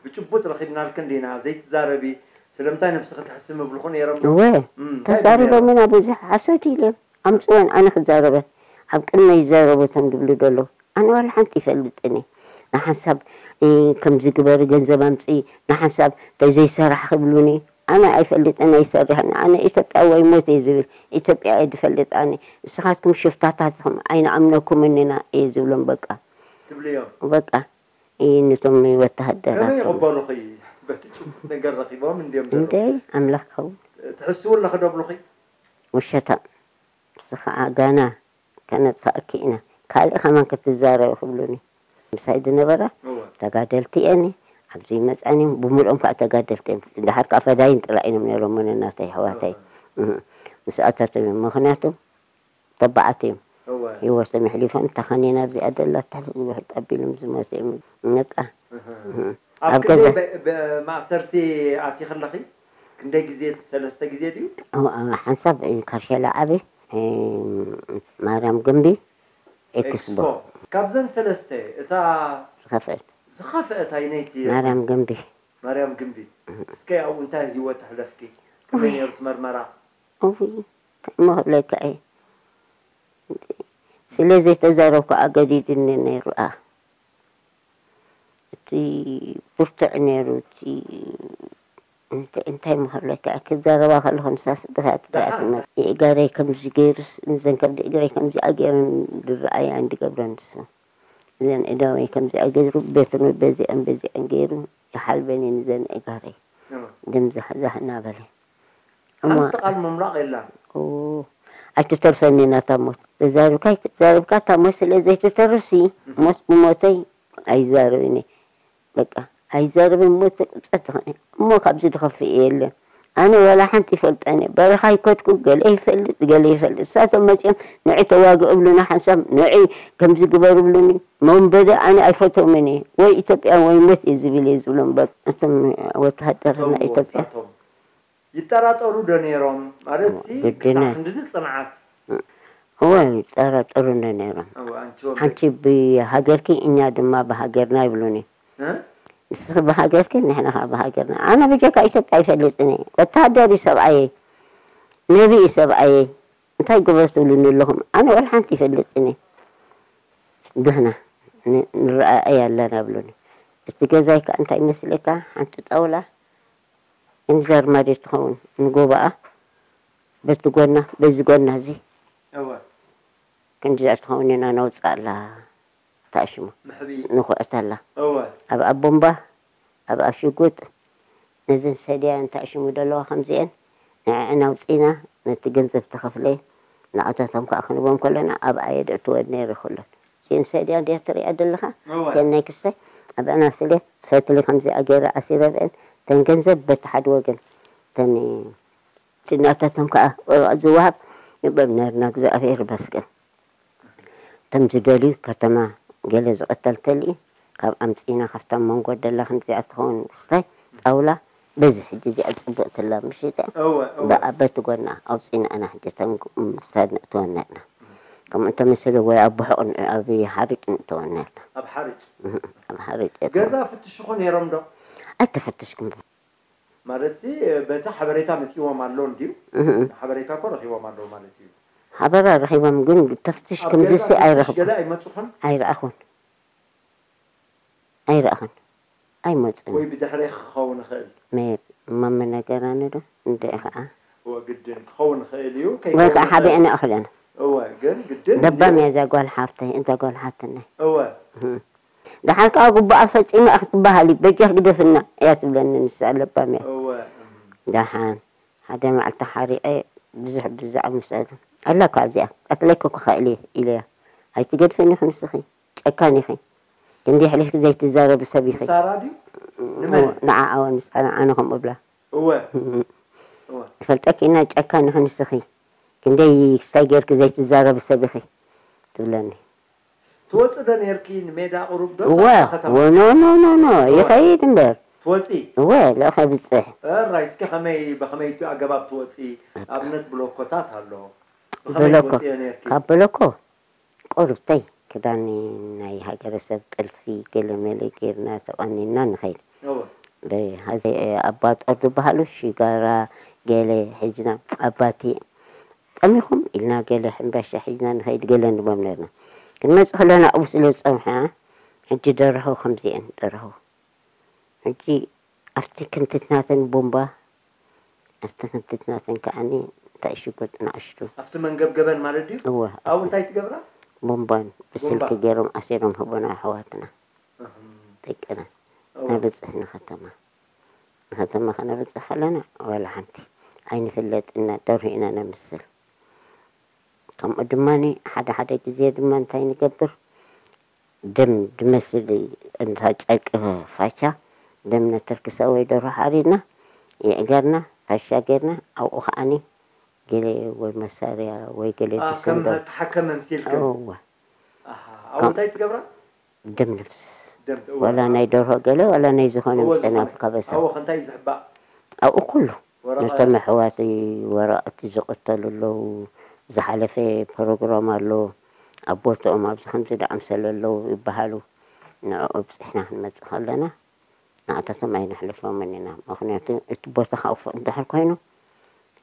ብጭቡጥ ረኺብናልክን ዲና ዘይትዛረቢ ስለምንታይ ነብስኺ ትሕስሚ ይብሉኺ ነይሮም ዶ? እወ እም፣ እንታይ ይብሉ ነይሮም? ተዛሪቦምና ብዙሕ ሓሶት ኢሎም ኣምፅወን ኣነ ክዛረበን ኣብ ቅድመይ ይዛረቡ እቶም ዝብሉ ዘለዉ ኣነ ዋላ ሓንቲ ይፈልጥን እየ ንሓንሳብ እ፣ ከምዚ ግበሪ ገንዘብ ኣምፅኢ ንሓንሳብ ተዘይሰራሕ ክብሉኒ ኣነ ኣይፈልጥን ኣይሰርሕን ኣነ ኢትዮጵያ ወይ ሞት እየ ዝብል ኢትዮጵያ እየ ዝፈልጥ ኣነ እስኻትኩም ሽፍታታት ኢኹም ኣይንኣምነኩምን ኢና እየ ዝብሎም በቃ ትብልዮም በቃ እይ ነቶም ወተሃደራት ከመይ ይቕበሉኺ? በቲ ጭቡጥ ነገር ረኺቦም እንድዮም ዘለዉ። እንዴ ኣምላኽ ክኸውን ትሕስዉ ኣለኺ ዶ ብሉኺ? ውሸታ እዚ ኸዓ ጋና ከነጥፍኣኪ ኢና ካልእ ኸማን ክትዛረቢ ክብሉኒ ምሳይ ዝነበራ እወ። ተጋደልቲ እየን ኣብዚ ይመፃን እዮም ብምልኦም ከዓ ተጋደልቲ እዮም ድሓር ከዓ ፈዳይን ጥራይ እዮም ነይሮም እውን እናተይ ኣሕዋተይ እህ። ምስኣታቶም እዮም ምኽንያቱ ተባዓት እዮም እወ። ህይወቶም የሕሊፎም እታ ኸኒና ኣብዚኣ ደላ ትሕቲ ዝብሕጥ ኣቢሎም ዝሞቱ እዮም ነቃ እህ። ኣብ ኣብ ክንደይ ገዛ በ- በ- ማእሰርቲ ኣቲኺ ኣለኺ? ክንደይ ግዜ ሰለስተ ግዜ ድዩ? ሓንሳብ ካርሸላ ዓቢ ማርያም ግንቢ ኤክስቦ ኤክስፖ። ካብዘን ሰለስተ እታ ዝኸፍአት ዝኸፍአት ኣይነይቲ እያ? ማርያም ግንቢ ማርያም ግንቢ። እስከ ኣብኡ እንታይ ህይወት ኣሕለፍኪ? ከመይ ነይሩ እቲ መርመራ? እውይ እንታይ እሞ ክብለካ እየ ስለ ዘይተዛረብኩ ኣገዲድኒ ነይሩ ኣ እቲ ብርቱዕ ነይሩ እቲ እንታይ እንታይ ምክብለካ ክዛረባ ከለኹ ንሳስ ብካት ብኣት የእጋረይ ከምዚ ገይሩስ ንዘን ከብዲ እግረይ ከምዚኣ ገይረን ዝረኣያ እንድገብረን ንሱ እዘን እዳወይ ከምዚኣ ገይሩ ቤትኑ በዚአን በዚአን ገይሩ ይሓልበኒ ንዘን እጋረይ ድም ዛሕዛሕ እናበለ ሓንቲ ቃል ምምላቕ የላን ኣይትተርፈኒ ናታ ሞት ተዛርብካ ኣይተዛርብካ እታ ሞት ስለ ዘይትተርፍሲ ሞት ብሞተይ ኣይዛረብን እየ በቃ ኣይዛረብን ሞት ተቅብፀት ትኾነ እሞ ካብዚ ዝኸፍእ የለን ኣነ ዋላ ሓንቲ ይፈልጠን እየ በረኻ ይከድኩ ገለ ይፈልጥ ገለ ይፈልጥ እሳቶም መፅኦም ንዒ ተዋግኡ ብሉና ሓንሳብ ንዒ ከምዚ ግበሩ ብሉኒ መንበደ ኣነ ኣይፈቶምን እየ ወይ ኢትዮጵያ ወይ ሞት እየ ዝብል እየ ዝብሎ እምበር እቶም ወተሃደር ናይ ኢትዮጵያ ይጠራጠሩ ዶ ነይሮም? ማለት ሲ ግድነ። ክሳብ ክንድዚ ጽንዓት እወ ይጠራጠሩ እንደ ነይሮም። እወ፣ ኣንቲ ወገን። ሓንቲ ብሃገርኪ እኛ ድማ ብሃገርና ይብሉኒ። እ? ንስኺ ብሃገርኪ ንሕና ከዓ ብሃገርና። ኣነ ብጀካ ኢትዮጵያ ይፈልጥን እየ። ወታሃደር እዩ ሰብኣየይ፣ ነቢ እዩ ሰብኣየይ። እንታይ ግበር ትብሉኒ ኣለኹም? ኣነ ወላ ሓንቲ ይፈልጥን እየ። ድህና ን- ንረኣኣይ ኣለና ብሉኒ። እቲ ገዛይ ከዓ እንታይ ይመስለካ? ሓንቲ ጣውላ እንጀር ማዴት ትኸውን ንጎባኣ በቲ ጎና በዚ ጎና እዚ እወ፣ ክንዲኣ ትኸውን ኢና ነውፅኣላ ተኣሽሙ መሕቢ። ንኹዕተላ እወ፣ ኣብ ኣቦምባ ኣብ ኣሽጉጥ ነዘን ሰድያን ተኣሽሙ ዘለዋ ከምዚአን ንዕዕን ኣውፂና ነቲ ገንዘብ ተኸፍለ ንኣታቶም ከዓ ክንቦም ከለና ኣብ ኣየ ደእትወን ነይረ ኩለን እዚአን ሰድያን ድያ ትሪኣ ዘለኻ እወ። እተን ናይ ክስታይ ኣብአና ስለ ፈትሊ ከምዚኣ ገይረ ኣሲረብአን እተን ገንዘብ በቲ ሓደ ወገን እተን እቲ ናታቶም ከዓ ወረቐት ዝወሃብ ንበብ ነርና እግዚኣብሔር ይመስገን። ከም ዝደልዩ ከተማ ገለ ዝቐተል ተልኢ ካብ ኣምፂና ካብታ መንጎ ደላ ክንዚኣ ትኸውን ክስታይ ጣውላ በዚ ሕጂ እዚኣ ፅብቕትላ ምሽጢ እወ፣ እወ። በኣ በቲ ጎና ኣውፂና ኢና ሕጂ ተን ክሳድ ነእትወና ኢና። ከምኡ እንተመሰለ ወይ ኣብ ብሑቕ ን- ኣብ ሓሪጭ ንእተወና ኢልና ኣብ ሓርጭ። እህ፣ ኣብ ሓሪጭ እየ ገዛ ፍትሽኹ ነይሮም ዶ? ኣይተፈትሽኩም ማለት ሲ በቲ ሓበሬታ መፂዎም ኣሎ እንድዩ? እህ፣ ሓበሬታ እኮ ረኺቦም ኣለዉ ማለት እዩ። ሓበራ ረኺቦም ግን ተፍትሽ ኣብ ከምዚ ገዛ ሲ ተፍትሽ ኣይረኽቡ ገለ ኣይመፁኹን? ኣይረኣኹን ኣይረኣኹን ኣይመፁን ወይ ብድሕሬ ክኸውን ይኽእል? መ- መመነገራኒ ዶ እንደ ከዓ እወ፣ ግድን ክኸውን ይኽእል እዩ። ወይ ከዓ ሓቢአና እኽለን እወ፣ ግን ግድን ለባም እያ እዛ ጓል ሓፍተይ እዛ ጓል ሓፍትናይ እወ፣ እህ። ደሓር ከዓ ጉባኣ ፈፂመ ክትበሃል እዩ በጃ ክግደፍና እያ ትብለኒ ንሳ ለባም እያ እወ። ደሓን ሓደ መዓልቲ ሓሪቐ ብዙሕ ብዛዕባ ምስኣሉ ኣላ እኳ ኣብዚኣ ቀትለኪ ክኽእል እየ ኢለያ ኣይትገድፈኒ ኢኺ ንስኺ ጨካን ኢኺ ክንደይ ሕሊፍኪ ዘይትዛረቢ ሰብ ኢኺ ንሳራ ድዩ? ንመን? ንዓኣወ ንስኻ ንዓነ ከምኡ ብላ እወ፣ እወ። ትፈልጠኪ ኢና ጨካን ኢኺ ንስኺ ክንደይ ክስታይ ጌርኪ ዘይትዛረቢ ሰብ ኢኺ ትብለኒ ትወፂ ዶ ነርኪ ንሜዳ ቁሩብ ዶ እወ ሳዕታ ከተማ? ኖ ኖ ኖ ኖ ይኸይድ እምበር ትወፂ? እወ ልእኸ ብፅሕ እራይ እስኪ ከመይ ብኸመይ እቲ ኣገባብ ትወፂ? ኣብነት ብሎኮታት ኣሎ። ብኸመይ ብሎኮ ትወፂ ነርኪ? ካብ ብሎኮ ቁሩብተይ ክዳን ናይ ሃገረሰብ ጥልፊ ገለመለ ጌርና ተቆኒና ንኸይድ እወ። ብሃዘ ኣባ ጦር ዝበሃሉ ሽጋራ ገለ ሒዝና ኣባቲ ጠሚኹም ኢልና ገለ ሕምባሻ ሒዝና ንኸይድ ገለ ንቦም ነርና ክንመፅእ ከለና ኣብኡ ስለ ዝፀንሐ ሕጂ ደርሆ ከምዚአን ደርሆ ሕጂ ኣብቲ ክንትትናተን ቦምባ ኣብቲ ክንትትናተን ከዓኒ እንታይ ሽጉጥ ንኣሽቱ ኣብቲ መንገብገበን ማለት ድዩ? እወ ኣብኡ እንታይ ትገብራ? ቦምባን ብስልኪ ቦምባ። ገይሮም ኣሲሮም ህቦና ኣሕዋትና እህም። ደቅና እወ። ነብፅሕ ንከተማ ንከተማ ከነብፅሕ ከለና ዋላ ሓንቲ ኣይንፍለጥ ኢና ደርሁ ኢና ነምስል ከምኡ ድማ ሓደ ሓደ ግዜ ድማ እንታይ ንገብር ደም ድመስል እንታ ጨርቂ ፋሻ ደም ነተርክሳ ወይ ደርሆ ሓሪድና የእገርና ፋሻ ጌርና ኣብኡ ከዓኒ ገለ ወይ መሳርያ ወይ ገለ ኣ፣ ከም ድስንዶ ተሓከመ ምሲልክን እወ ኣሃ፣ ኣብኡ እንታይ ትገብራ? ደም ነፍስ ደም ትእወ። ዋላ ናይ ደርሆ ገለ ዋላ ናይ ዝኾነ እወ፣ ምፀና ዝኾነ። ከበሳ ኣብኡ ከ እንታይ እዩ ዝሕባእ? ኣብኡ ኩሉ ወረቐት። ነቶም ኣሕዋት ወረቐት ዝቕተሉ ኣለዉ ዝሓለፈ ፕሮግራም ኣሎ ኣብ ቦትኦም ኣብዚ ከምዚ ደኣምሰለ ኣለዉ ይበሃሉ ንዕኡ ኣብፅሕና ክንመፅእ ከለና ንኣታቶም ኣይነሕልፎምን ኢና ምክንያቱ እቲ ቦታ ካብኡ እንድሕር ኮይኑ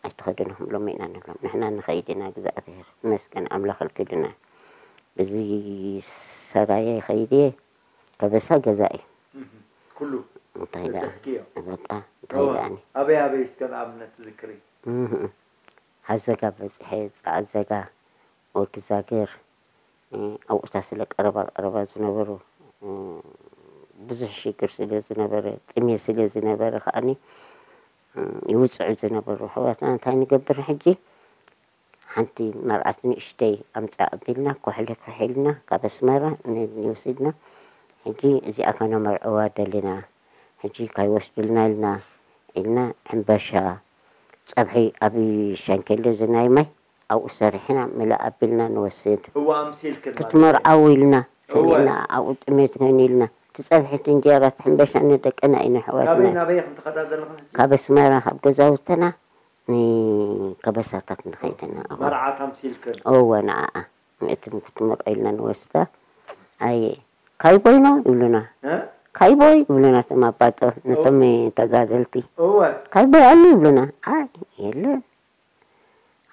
ኣይትኸድን ኢኹም ሎሚ ኢና ንብሎም ንሕና ንኸይድ ኢና እግዚኣብሔር ይመስገን ኣምላኽ ኣልኪዱና በዚ ሰራየ ይኸይድ እየ ከበሳ ገዛ እዩ እህም። ኩሉ እንታይ ደኣ በፂሕክዮ? በቃ እንታይ እወ። ደኣኒ ኣበይ ኣበይ እስከ ንኣብነት ትዝክሪ? እህ። ሓዘጋ በፂሐ ፃዕዘጋ ወግዛግር ኣብኡታ ስለ ቀረባ ቀረባ ዝነበሩ ብዙሕ ሽግር ስለ ዝነበረ ጥሜት ስለ ዝነበረ ከዓኒ ይውፅዑ ዝነበሩ ኣሕዋትና እንታይ ንገብር ሕጂ ሓንቲ መርዓት ንእሽተይ ኣምፃእ ኣቢልና ኩሕሊ ኩሒልና ካብ ኣስመራ ንወሲድና ሕጂ እዚኣ ከነመርዕዋ ደሊና ሕጂ ካይወስድልና ኢልና ኢልና ሕምባሻ ፀብሒ ኣብ ሸንኬለ ዝናይ ማይ ኣብኡ ሰሪሕና ምልእ ኣቢልና ንወስድ እዋ ኣምሲልክን ማለት እዩ። ክትመርዓው ኢልና እወ። ፈሊና ኣብኡ ጥሜት ኮይኑ ኢልና እቲ ፀብሒ እቲ እንጀራ እቲ ሕምባሻ ንደቅና ኢና ካበይ ኣሕዋትና ናበይ ኢኹም ተኸዳደልኹም ሕጂ? ካብ ኣስመራ ካብ ገዛውትና ንከበሳታት ንኸይድ ኢና። እወ። መርዓ ታምሲልክን እወ፣ ንዓኣ ምእትን ክትምርዖ ኢልና ንወስዳ። ኣይ፣ ካይቦይ ነው ይብሉና። እ? ካይቦይ ይብሉና እቶም ኣባጦ ነቶም ተጋደልቲ። እወ ካይቦይ ኣሎ ይብሉና። ኣይ፣ የለን።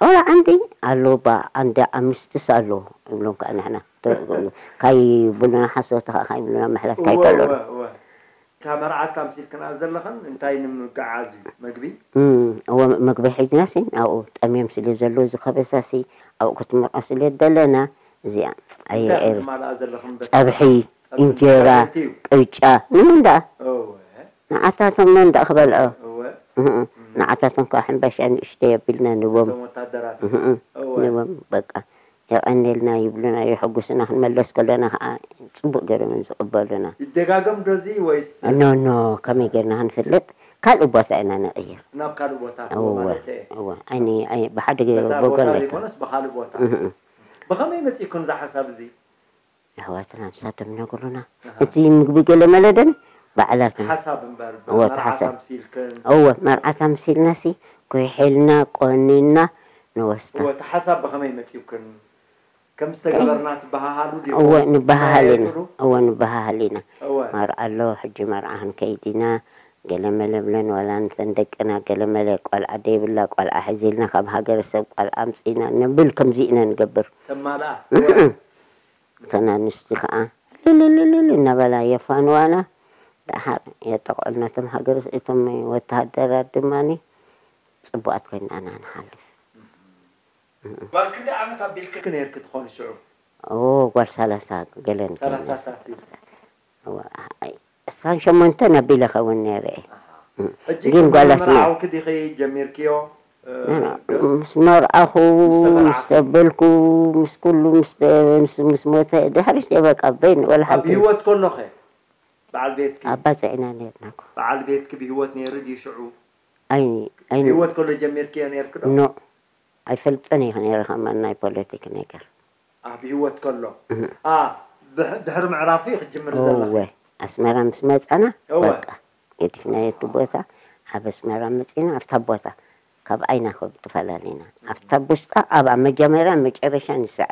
ወላ ዓንዲ ኣሎ ባ፣ ዓንዲ ኣምስትስ ኣሎ ይብሎም ከዓ ንሕና። ተ-፣ ካይብሉና ሓሶት ከዓ ካይብሉና ምሕላፍ እወ ካይከኣሉ። እወ እወ እታ መርዓት ኣምሲልክንኣ ዘለኽን እንታይ ንምግዓዝ እዩ? መግቢ? እም፣ እወ፣ መግቢ ሒዝናሲ ኣብኡ ጠምዮም ስለ ዘለዉ ዝኸበሳሲ ኣብኡ ክትምርዖ ስለ ደለና እዚኣ እንታይ ኢኹም ኣየኤር ትማልኣ ዘለኽን በቲ ጸብሒ፣ ጸብሒ እንጀራ፣ ጸብሒ እዩ። ቅጫ ንመን ደኣ እወ ንዓታቶም መን ደኣ ክበልዖ? እወ እህ፣ ንዓታቶም ከዓ ሕምባሻ ንእሽተይ ኣቢልና ንቦም። እቶም ወታደራት እህ፣ እወ ንቦም በቃ የቐንየልና ይብሉና፣ የሐጉስና። ክንመለስ ከለና ከዓ ፅቡቅ ገይሮም እዮም ዝቕበሉና። ይደጋገም ዶ እዚ ወይስ ኖ ኖ፣ ከመይ ገይርና ክንፍልጥ ካልእ ቦታ ኢና ንቕይር። ናብ ካልእ ቦታ እወ ማለት እየ? እወ፣ ኣይኒ ኣይ- ብሓደ በታ ወገን ቦታ ኣይኮ ዘይኮነስ ብኻልእ ቦታ። እህ፣ እህ። ብኸመይ መፂእኩም እዛ ሓሳብ እዚ? ኣሕዋትና ንሳቶም ነግሩና። ኣሃ። እቲ ምግቢ ገለ መለ ደን ባዕላትና ሓሳብ እምበር እወ፣ እቲ መርዓ ሓሳብ። ታምሲልክን እወ፣ መርዓ ታምሲልናሲ ኮይሒልና ቆኒና ንወስዳ። እወ እቲ ሓሳብ ብኸመይ መፂኡክን? ከም ዝተገበርና ትበሃሃሉ ዲኹም? እወ፣ ንበሃሃል ኢና። ትመያየጥሉ? እወ፣ ንበሃሃል ኢና። እወ ማር ኣሎ፣ ሕጂ መርዓ ክንከይድ ኢና። ገለ መለ ብለን ዋላ ንተን ደቅና ገለ መለ ቆልዓ ደይብላ ቆልዓ ሕዚልና ካብ ሃገረሰብ ቆልዓ ኣምፂና ንብል ከምዚ ኢና ንገብር። ተማልኣ እተን ኣንስቲ ከዓ ልልልልል እናበላ የፋንዋና። ደሓር የጠቕዑልና እቶም ሃገር እቶም ወተሃደራት ድማ ፅቡቃት ኮይና ኢና ንሓልፍ። ጓል ክንደይ ዓመት ኣቢልክ ነርክ ትኾን ሽዑ? ኦ ጓል ሰላሳ ገለን ሰላሳ ሳት እዩ። እሳን ሸሞንተን ኣቢለ ኸውን ነይረ እየ። ሕጂ ግን ጓል ኣስመራ መርዓውክ ዲኺ ጀሚርክዮ? እ፣ ምስ መርዓኹ ምስ ተመርዓኺ? ምስ ተበልኩ ምስ ኩሉ ምስ ተ- ምስ- ምስ ሞተ ድሕሪት እየ በቃ በይን ወላ ኣብ ሓንቲ ህይወት ከሎኸ በዓል ቤትኪ ኣባፅዕና ነርና እኮ። በዓል ቤትኪ ብህይወት ነይሩ ድዩ ሽዑ? ኣይ ኣይ ብህይወት ከሎ ጀሚርክዮ ነርክ ዶ? ኖ ኣይፈልጥን እየ ነይረ ከማን ናይ ፖለቲክ ነገር። ኣብ ህይወት ከሎ ኣ ብሕ- ድሕሪ ምዕራፉ እዩ ክትጅምር ዘለኺ። እወ ኣስመራ ምስ መፃና እወ። በቃ ገዲፍናዮ እቲ ቦታ። ኣብ ኣስመራ መፂና ኣብታ ቦታ ካብ ዓይና ከብ ተፈላለና ኣብታ ውሽጣ ኣብ መጀመርያ መጨረሻ ንስዓ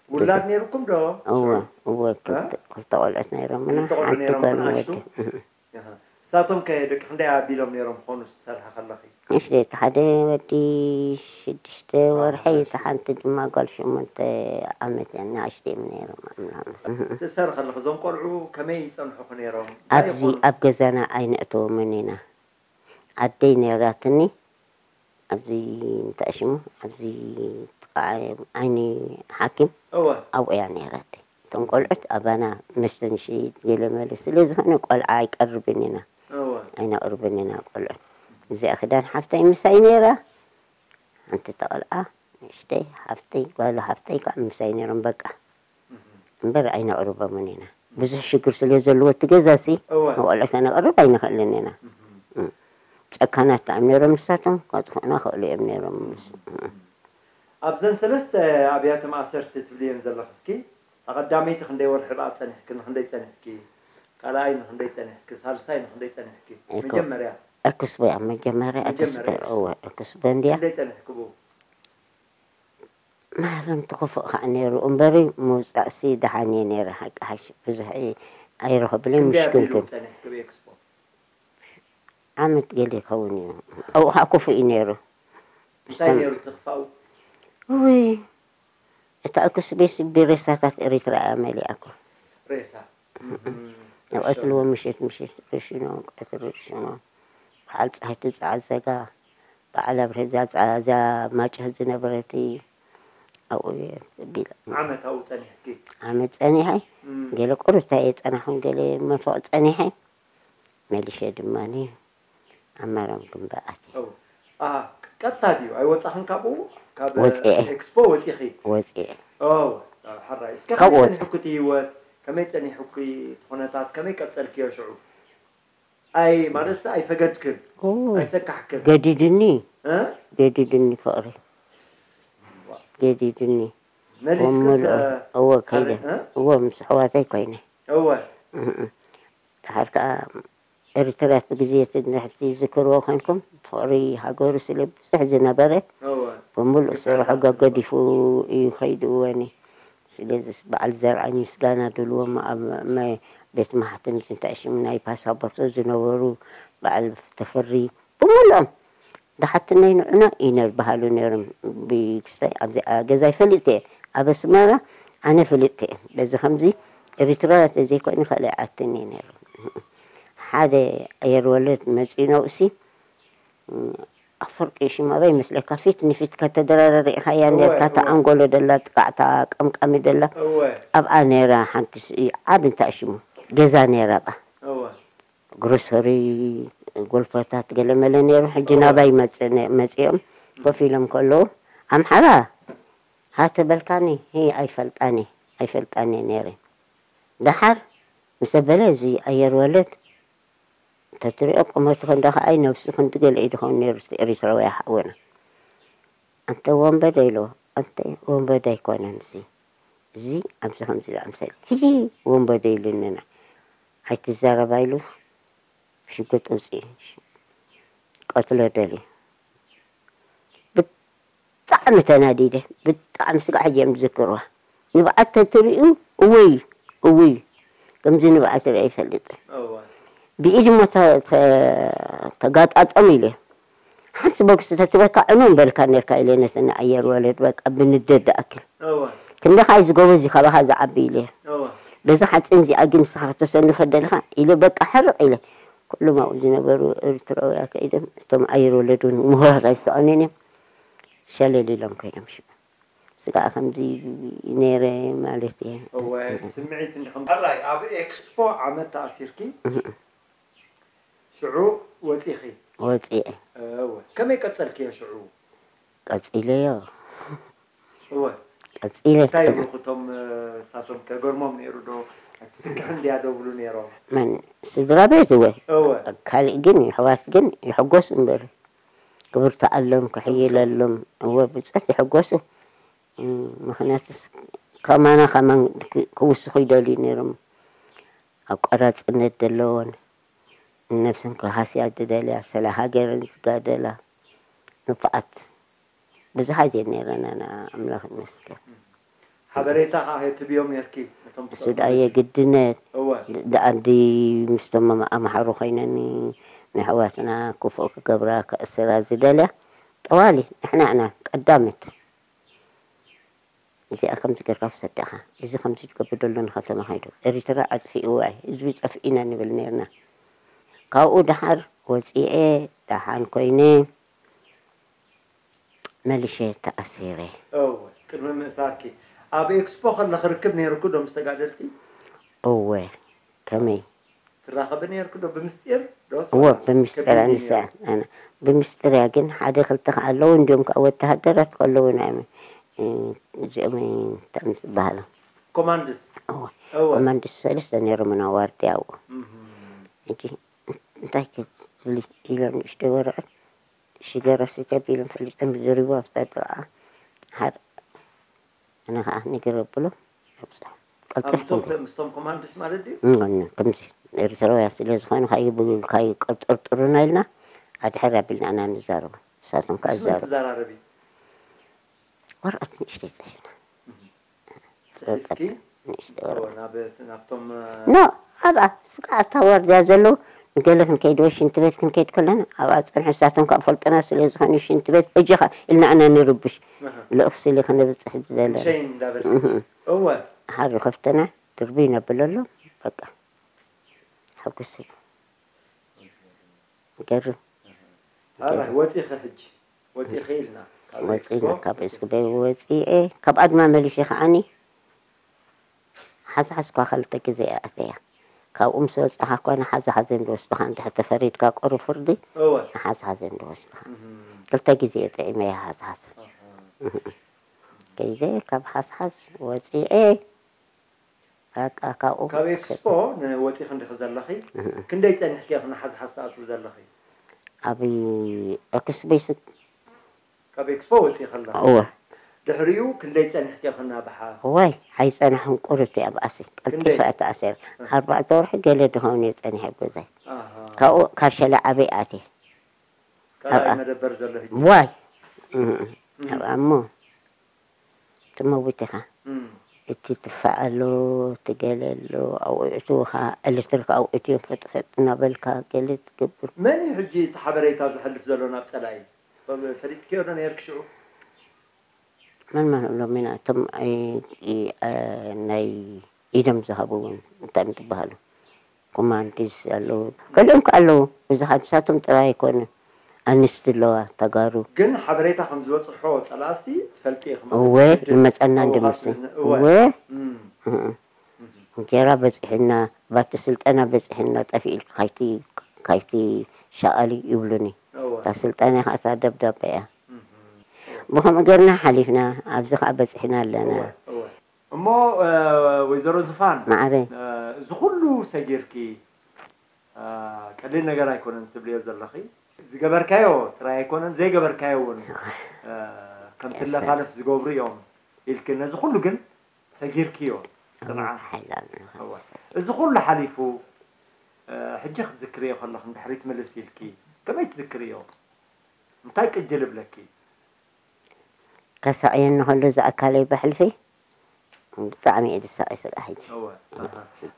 ውላድ ነይርኩም ዶ? እወ እወ ክልተ ክልተ ቆልዑት ነይሮምና። ክልተ ቆልዑ ሓንቲ ነይሮም ጓል ንኣሽቱ? ወዲ። እህ። ኣሃ። እሳቶም ከ ደቂ ክንደይ ኣቢሎም ነይሮም ክኾኑ ዝሰርሐ ከለኺ? ንእሽተይ እቲ ሓደ ወዲ ሽዱሽተ ወርሒ፣ እቲ ሓንቲ ድማ ጓል ሸሞንተ ዓመት እያ። ንኣሽተይ እዮም ነይሮም። ኣምላኽ ይመስገን። ትእሰር ከለኺ እዞም ቆልዑ ከመይ ይጸንሑኹ ነይሮም? ኣብዚ ኣብ ገዛና ኣይነእተዎምን ኢና። ኣደይ ነይራትኒ ኣብዚ እንታይ ሽሙ ኣብዚ ጥቓ ዓይኒ ሓኪም እወ ኣብኡ እያ ነይራ ኣደይ። እቶም ቆልዑት ኣባና መስተ ንሸይጥ ገለ መለ ስለ ዝኾነ ቆልዓ ኣይቀርብን ኢና እወ ኣይነቕርብን ኢና ቆልዑት። እዚኣ ክዳን ሓፍተይ ምሳይ ነይራ። ሓንቲ ተቐልዓ ንእሽተይ ሓፍተይ ጓል ሓፍተይ ከዓ ምሳይ ነይሮም በቃ። እምበር ኣይነቕርቦምን ኢና። ብዙሕ ሽግር ስለ ዘለዎ እቲ ገዛ ሲ እወ ንቆልዑት ከነቕርብ ኣይንኽእልን ኢና። ጨካናት ከዓ እዮም ነይሮም ንሳቶም ከጥፍኡና ክእሉ እዮም ነይሮም። ኣብዘን ሰለስተ ኣብያተ ማእሰርቲ ትብልየን ዘለኺ እስኪ እታ ቀዳመይቲ ክንደይ ወርሒ ደኣ ጸኒሕኪ ንክንደይ ጸኒሕኪ ካልኣይ ንክንደይ ጸኒሕኪ ሳልሳይ ንክንደይ ጸኒሕኪ እኮ። መጀመርያ እኩስቦ እያ መጀመርያ መጀመርያ እኩስቦ እወ እኩስቦ እንድያ ክንደይ ጸኒሕኪ ብኡ ማረም ትኽፉእ ከዓ ነይሩ እምበሪ ምውፃእሲ ደሓን እየ ነይረ ሓቂ ሓሽ ብዙሕ ኣይረኽብልን ክንደይ ኣቢሉ ምሽክልክን ጸኒሕኪ ብኤክስፖ ዓመት ገለ ይኸውን እዩ ኣብኡ ከዓ ክፉእ እዩ ነይሩ እንታይ ነይሩ ትኽፋኡ ውይ እታ እኩስቤስ ብሬሳታት ኤሪትራ እያ መሊኣ እኮ ሬሳ ይቐትልዎ ምሽት ምሽት ርሽኖ ቀትሪ ርሽኖ በዓል ፀሃይ ትውፅዓ ዘጋ በዓል ኣብርሀ እዛ ፀ- እዛ ማጭህ ዝነበረት ኣብኡ እየ ቢላ ዓመት ኣብኡ ጸኒሕኪ ዓመት ፀኒሐ እም፣ ገለ ቁሩብታ እየ ፀናሕን ገለ መንፈቕ ፀኒሐ መሊሸ ድማ ኣማራም ግንባኣት ኦ፣ ኣሃ፣ ቀጥታ ድዩ ኣይወፃኽን ካብኡ ካብ ወፂኤ። ኤክስፖ ወፂኺ ወፂኤ ኦ፣ ሕራይ እስከ ካብኡ ከመይ ወፂ- ፀኒሕኩ እቲ ህይወት ከመይ ፀኒሕኩ እቲ ኩነታት ከመይ ቀፀልክዮ ሽዑ ኣይ ማለት ኣይፈገድክን ኦ፣ ኣይሰካሕክን ገዲድኒ እ? ገዲድኒ ፍቕሪ ገዲድኒ መሊስክስ ወመልኦ እወ ከይደ እ? እወ ምስ ኣሕዋተይ ኮይነ እወ እህ። ድሓር ከዓ ኤርትራ እቲ ግዜ እቲ ንሕቲ ዝክርዎ ኮንኩም ፍቕሪ ሃገሩ ስለ ብዙሕ ዝነበረ እወ ብምሉእ ስርሑ ገገዲፉ እዩ ከይዱ ወኒ። ስለዚ በዓል ዘርኣይ ምስጋና ድልዎም ኣብ መ- ቤት ማሕተም እንታይ ሽም ናይ ፓሳፖርት ዝነበሩ በዓል ተፈሪ ብምሉኦም ዝሓትነይ ንዑና ኢነር በሃሉ ነይሮም። ብክስታይ ኣብዚ ገዛይ ፈሊጥቲ እየ ኣብ ኣስመራ ኣነ ፈሊጥቲ እየ። በዚ ከምዚ ኤሪትራውያን ተዘይኮይኑ ካልእ ይዓትኒ ነይሩ። ሓደ ኣየር ወለድ መፂኡ ነብሲ ኣፈርቂ ሽማባ ይመስለካ ፊት ንፊት ከተደራረር ኢኻያ ነርካ። እታ ኣንጎሎ ደላ ጥቃዕታ ቀምቃሚ ደላ ኣብኣ ነራ ሓንቲ ዓብ እንታይ ሽሙ ገዛ ነራ ኣብኣ ግሮሰሪ ጎልፎታት ገለመለ ነይሩ። ሕጂ ናባይ መጽ- መጺኦም ኮፍ ኢሎም ከለዉ ኣምሓራ ሃተ በልካኒ። ሂ ኣይፈልጣኒ ኣይፈልጣኒ ነይረ። ደሓር ምስ ኣበለ እዚ ኣየር ወለድ እንተትሪኦ ቁመቱ ክንዲ ከኣይ ነብሱ ክንዲ ገለ እዩ ድኸውን ነይሩ። እቲ ኤሪትራዊ ሓወና ኣንተ ወንበደ ኢልዎ። ኣንተ ወንበደ ኣይኮነን እዚ እዚ ኣብዚ ከምዚ ዝኣምሰል ሕጂ ወንበደ ኢሉንና ኣይትዛረባ ኢሉ ሽጉጥ ውፅኢ ቀትሎ ደልዩ። ብጣዕሚ ተናዲደ። ብጣዕሚ ስጋዕ ሕጂ እዮም ዝዝክርዋ። ንብዓት ተትርእዩ እውይ እውይ ከምዚ ንብዓት ርኢ ኣይፈልጥን። ብኢድ እሞ ተጋጣጠሙ ኢለ ሓንቲ ቦክስ ተትበካ ዕኑ በልካ ነርካ ኢለ ነቲ ንኣየር ወለድ በቃ ብንደድ ኣክል ክንደኻ እዩ ዝጎበዝ እዩ ካባኻ ዝዓቢ ኢለ በዛ ሓፂን እዚኣ ግን ንስኻ ከተሰንፈ ደለኻ ኢለ በቃ ሕርቕ ኢለ ኩሎም ኣብኡ ዝነበሩ ኤርትራውያ ከኢዶም እቶም ኣየር ወለድ እውን ምሁራት ኣይሰኣኑን እዮም ሸለል ኢሎም ኮይኖም ሽዑ ስጋዕ ከምዚ ነይረ ማለት እየ እወ ስምዒት እንዲኹም ሕራይ ኣብ ኤክስፖ ዓመት ተኣሲርኪ ሽዑ ወፂኺ ወፂአ እወ ከመይ ቀፀልክዮ ሽዑ ቀፂለዮ እወ ቀፂለ እንታይ ይብልኩ እቶም እሳቶም ከገርሞም ነይሩ ዶ ትስክሕ እንድያ ዶ ብሉ ነይሮም መን ስድራ ቤት እወ እወ ካልእ ግን የሕዋት ግን ይሕጎስ እምበር ክብርትኣሎም ክሕይለሎም እወ ብፅት ይሕጎሱ ምኽንያቱስ ከማና ከማን ክውስኹ ይደልዩ ነይሮም ኣቋራፅነት ዘለዎን ንነብሰን ክሃስያ ዝደልያ ስለ ሃገረን ዝጋደላ ንፉዓት ብዙሓት እየን ነይረን ኣነ ኣምላኽ ይመስገን ሓበሬታ ከዓ ትህብዮም ነርኪ ነቶም እሱ ደኣ የግድነት ደኣዲ ምስቶም ኣምሓሩ ኮይነን ንኣሕዋትና ክፉእ ክገብራ ከእስራ ዝደልያ ጠዋሊ ንሕና ኢና ቀዳምት እዚኣ ከምዚ ጌርካ ውሰድ ኢኻ፣ እዚ ከምዚ ትገብር ደሎ ንኸተማ ከይዱ ኤሪትራ ኣጥፊእዋ እዩ ህዝቢ ጠፍኢና ንብል ኔርና። ካብኡ ደሓር ወጺኤ ደሓን ኮይነ መሊሸ ተኣሲረ። እወ ቅድሚ ምእሳርኪ ኣብ ኤክስፖ ከለኺ ርክብ ኔሩኪ ዶ ምስ ተጋደልቲ? እወ ከመይ? ትራኸቢ ነይርኪ ዶ ብምስጢር ዶስ እወ ዋላ ብምስጢር ከቢድ እዩ ኣንሳ ነይሩ? ኣነ ብምስጢር እያ ግን ሓደ ክልተ ከ ኣለዉ እንዲዮም ከዓ ወተሃደራት ከለዉ ናይ እዚኦም እንታይ ምስ ዝበሃሉ ኮማንድስ እወ እወ ኮማንድስ ሰለስተ ነይሮም እና ዋርድያ ኣብኡ እህ፣ ሕጂ እንታይ ክብል ኢሎም ንእሽተይ ወረቐት ሽገራ ስገብ ኢሎም ፈሊጦም ዝርቡ ኣብታ ጥቓ ሓደ ኣነ ከዓ ንግር ኣብሎ ኣብፅሖ ቀልጠፍኩም ኣብዞም ተ- ምስቶም ኮማንድስ ማለት ድዩ? እም፣ ከምዚ ኤርትራውያን ስለ ዝኾኑ ከይብሉልካ ይቀብጠርጥሩና ኢልና ኣድሕር ኣቢልና ኢና ንዛረቡ ንሳቶም ከዓ ምስ መን ይዛረቡ ትዛራረቢ? ወረቐት ንእሽተይ ፅሒፍና ፅሒፍኪ ንእሽተይ ወረቐት ናብ ናብቶም ኖ ኣብኣ ስጋዕ ኣብታ ዋርድያ ዘለዉ ንገለ ክንከይድ ወይ ሽንቲ ቤት ክንከይድ ከለና ኣብኣ ፀንሑ ንሳቶም ካብ ፈልጡና ስለ ዝኾኑ ሽንቲ ቤት በጃኻ ኢልና ኣና ንርብሽ ልኡኽ ስሊ ክነብፅሕ ዝደለ ምሸይ እንዳበልኪ እወ ሓሪ ከፍተና ድርብይ ነብለሎም በቃ ሕጉስ እዩ ይገርም ኣራይ ወፂኸ ሕጂ ወፂኸ ኢልና ካብ ወፂና ኤክስፖ ካብ ወፂ- እስክበይ ወፂኤ ካብኣ ድማ መሊሸ ከዓኒ ሓዝሓዝኳ ክልተ ግዜ እያ ኣተያ ካብኡ ምስ ወፃኻ ኮነ ሓዘሓዘ እንድወስዱኻ እንድሕር ተፈሪድካ ቁሩብ ፍርዲ እወ ንሓዝሓዘ እንድወስዱኻ እህም፣ ክልተ ግዜ እየ ጥዒመያ ሓዝሓዝ ኣሃ። ከይደ ካብ ሓዝሓዝ ወፂኤ በቃ ካብኡ ካብ ኤክስፖ ንወፂኺ እንዲኺ ዘለኺ ክንደይ ፀኒሕኪ ኢኺ ንሓዝሓዝ ትኣትዊ ዘለኺ? ኣብ ኤክስቤስ ካብ ኤክስፖ ወፂኺ ኣለኺ? እወ። ድሕሪኡ ክንደይ ጸኒሕኪ ከናብሓ? ዋይ፣ ኣይጸናሕን፣ ቁሩብ እያ ብኣሲ ክንደይ? ቀልጢፈ እያ ተኣሲረ። ኣርባዕተ ወርሒ ገለ ድኸውን እየ ጸኒሐ ኣብ ገዛይ። ኣሃ። ካብኡ ካብ ሸላ ዓበይ ኣትየ። ካልኣይ ኣብኣ- መደበር ዘሎ ህጂ። ዋይ እም፣ ኣብኣ እሞ ትመውት ኢኻ። እም። እቲ ትፋእ ኣሎ፣ እቲ ገለ ኣሎ፣ ኣውዒእትኻ፣ ኤሌክትሪክ ኣውዒእትዮም ፈጥፈጥ እናበልካ ገለ ትገብር። መን እዩ ሕጂ እቲ ሓበሬታ ዘሕልፍ ዘሎ ናብ ጸላኢ? ፈ- ፈሊጥክዮ ዶ ነይርኪ ሽዑ? መን መን እብሎም ኢና እቶም ኣይ- ኢ- አ- ናይ ኢዶም ዝሃቡ እውን እንታይ እዮም ዝበሃሉ? ኮማንዲስ ኣለዉ፣ ገሊኦም ከ ኣለዉ። ብዙሓት ንሳቶም ጥራይ ኣይኮኑን፣ ኣንስቲ ኣለዋ ተጋሩ። ግን ሓበሬታ ከም ዝበፅሖ ፀላእሲ ትፈልጢ ኢኺ ማለት እወ እዩ። ግድን ይመፀና ሓውኻስ እንድምስቲ ብዝነ- እወ። እወ እም፣ እም። እም። እንጀራ በፂሕና፣ ባቲ ስልጠና በፂሕና፣ ጠፊእልኪ ካይቲ ካይቲ ሸቐሊ ይብሉኒ። እወ። እታ ስልጠና ከዓ እታ ደብዳበ እያ። እም፣ እም። ብኸምኡ ገርና ሓሊፍና፣ ኣብዚ ከዓ በፂሕና ኣለና። እወ፣ እወ። እሞ ወይዘሮ ዙፋን ማዕበይ እዚ ኩሉ ሰጊርኪ ቀሊል ነገር ኣይኮነን ትብልዮ ዘለኺ። ዝገበርካዮ ጥራይ ኣይኮነን ዘይገበርካዮ እውን ከም ትለፋለፍ ዝገብሩ እዮም ኢልኪ ነዚ ኩሉ ግን ሰጊርክዮ ጽንዓት። እዚ ኩሉ ሓሊፉ ሕጂ ክትዝክርዮ ከለኺ ንድሕሪት ምልስ ኢልኪ ከመይ ትዝክርዮ? እንታይ ቅጅል እብለኪ? ከሳቕየኒ ከሎ እዚ ኣካለይ ብሕልፊ ብጣዕሚ እየ ዝሳቐ ስቃ ሕጂ። እወ፣ ኣሃ፣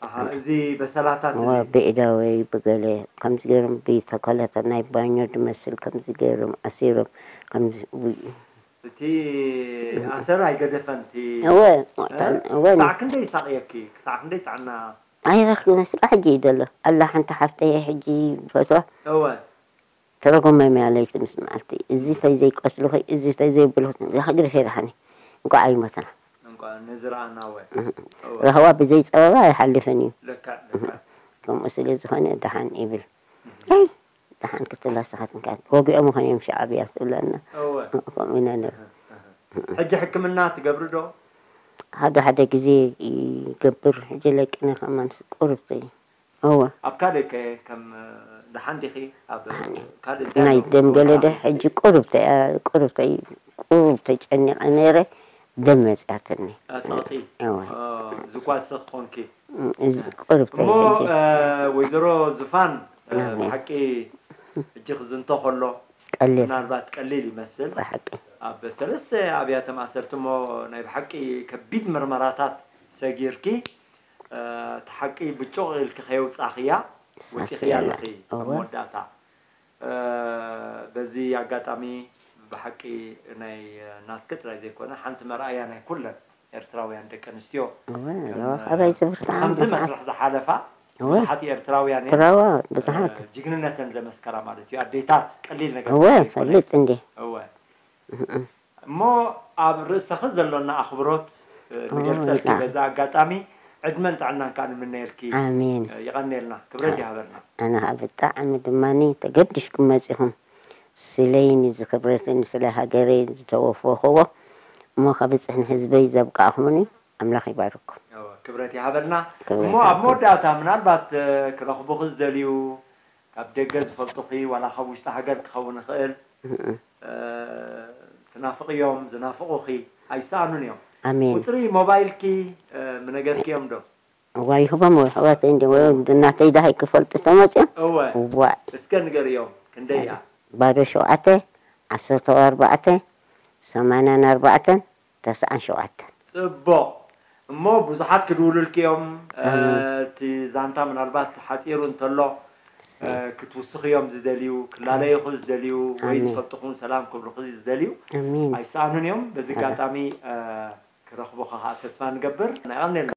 ኣሃ፣ እዚ በሰላታት እወ፣ እዚ። ብኢዳወይ ብገለ ከምዚ ገይሮም ብተኮለተ ናይ ባኞ ዝመስል ከምዚ ገይሮም ኣሲሮም ከምዚ ውይ። እቲ ኣሰር ኣይገደፈን እቲ እወ፣ እ? እወ። ክሳዕ ክንደይ ይሳቕየኪ? ክሳዕ ክንደይ ጥዕና? ኣይረኽብን ስቃ ሕጂ እዩ ዘሎ ኣላ ሓንቲ ሓፍተየ ሕጂ ፈትዋ እወ። ተረጎማይ መያ ለይቲ ምስ መዓልቲ እዚ ተይ ዘይቀትልኺ እዚ ተይ ዘይብልኺ ላኽግሪ ፌርሓኒ እንቋዕ ኣይሞተና እንቋዕ ነዚ ረኣና ወ እወ ረህዋ ብዘይ ጸበባ ኣይሓልፍን እዩ ለካ ለካ ከምኡ ስለ ዝኾነ ደሓን ይብል ኣይ ደሓን ክትብላ ስኻትንካ ወጊኦም ኾን እዮም ሸዓብያ ትብለና እወ ከምኡ ኢና ነር ሕጂ ሕክምና ትገብሪ ዶ ሓደ ሓደ ግዜ ይገብር ሕጂ ለቅነ ከማን ቁርብተይ እወ ኣብ ካልእ ከ ከም ደሓን ዲኺ ኣብ ካልእ እንታይ ናይ ኣሎ ደም ገለ ምትወሳኺ? ደ ሕጂ ቁሩብ ተ- ቁሩብ ተ- ቁሩብ ተጨኒቐ ነይረ ደም መፅኣትኒ ኣፃውቲ እወ ዝኳስኽ ኮንኪ እዚ ቁሩብ ተ- እሞ ሕጂ እ፣ ወይዘሮ ዙፋን እ፣ ኣሜን። ብሓቂ ሕጂ ክዝንቶ ከሎ ቀሊል ምናልባት ቀሊል ይመስል ብሓቂ ኣብ ሰለስተ ኣብያተ ማእሰርቲ እሞ ናይ ብሓቂ ከቢድ ምርመራታት ሰጊርኪ እቲ ሓቂ ብጩቕ ኢልኪ ከየውፃእኽያ ወፂኽያ ኣለኺ ኣብ መወዳእታ። በዚ ኣጋጣሚ ብሓቂ ናይ ናትኪ ጥራይ ዘይኮነ ሓንቲ መርኣያ ናይ ኩለን ኤርትራውያን ደቂ ኣንስትዮ ኣበይ ዝብርታ ከምዚ መስርሕ ዝሓለፋ ብዙሓት ኤርትራውያን እየን ብዙሓት ጅግንነተን ዘመስከራ ማለት እዩ። ኣዴታት ቀሊል ነገር እወ ዘይኮነ። ፈልጥ እንዴ እወ እሞ ኣብ ርእሰኺ ዘሎና ኣኽብሮት ንገልጸልኪ በዚ ኣጋጣሚ ዕድመን ጥዕናን ከኣ ንምነየልኪ ኣሜን የቐንየልና ክብረት ይሃበልና ኣነ ኸዓ ብጣዕሚ ድማ ተገዲስኩም መጺኹም ስለይን እዚ ክብረትን ስለ ሃገረይ ዝተወፈኽዎ እሞ ከብጽሕ ንህዝበይ ዘብቃዕኹምኒ ኣምላኽ ይባርኩም ክብረት ይሃበልና እሞ ኣብ መወዳእታ ምናልባት ክረኽቡኺ ዝደልዩ ካብ ደገ ዝፈልጡኺ ዋላ ካብ ውሽጢ ሃገር ክኸውን ይኽእል ትናፍቕዮም ዝናፍቑኺ ኣይሰኣኑን እዮም። ኣሜን። ቁፅሪ ሞባይልኪ ምነገርክዮም ዶ? እዋ ይህቦም ወይ ኣሕዋተይ እንዲ ወይ ናተይ ደሃይ ክፈልጡ ተመፅኦም እወ እዋ እስከ ንገርዮም ክንደይ እያ? ባዶ ሸውዓተ ዓሰርተ ኣርባዕተ ሰማንያን ኣርባዕተን ተስዓን ሸውዓተን። ጽቡቕ እሞ ብዙሓት ክድውሉልኪ እዮም። እቲ ዛንታ ምናልባት ሓጺሩ እንተሎ ክትውስኽዮም ዝደልዩ፣ ክላለዩኺ ዝደልዩ ወይ ዝፈልጥኹን ሰላም ክብሉኺ ዝደልዩ ኣይሰኣኑን እዮም። በዚ ኣጋጣሚ ክረኽቡኺ ከዓ ተስፋ ንገብር። የቐንየልና።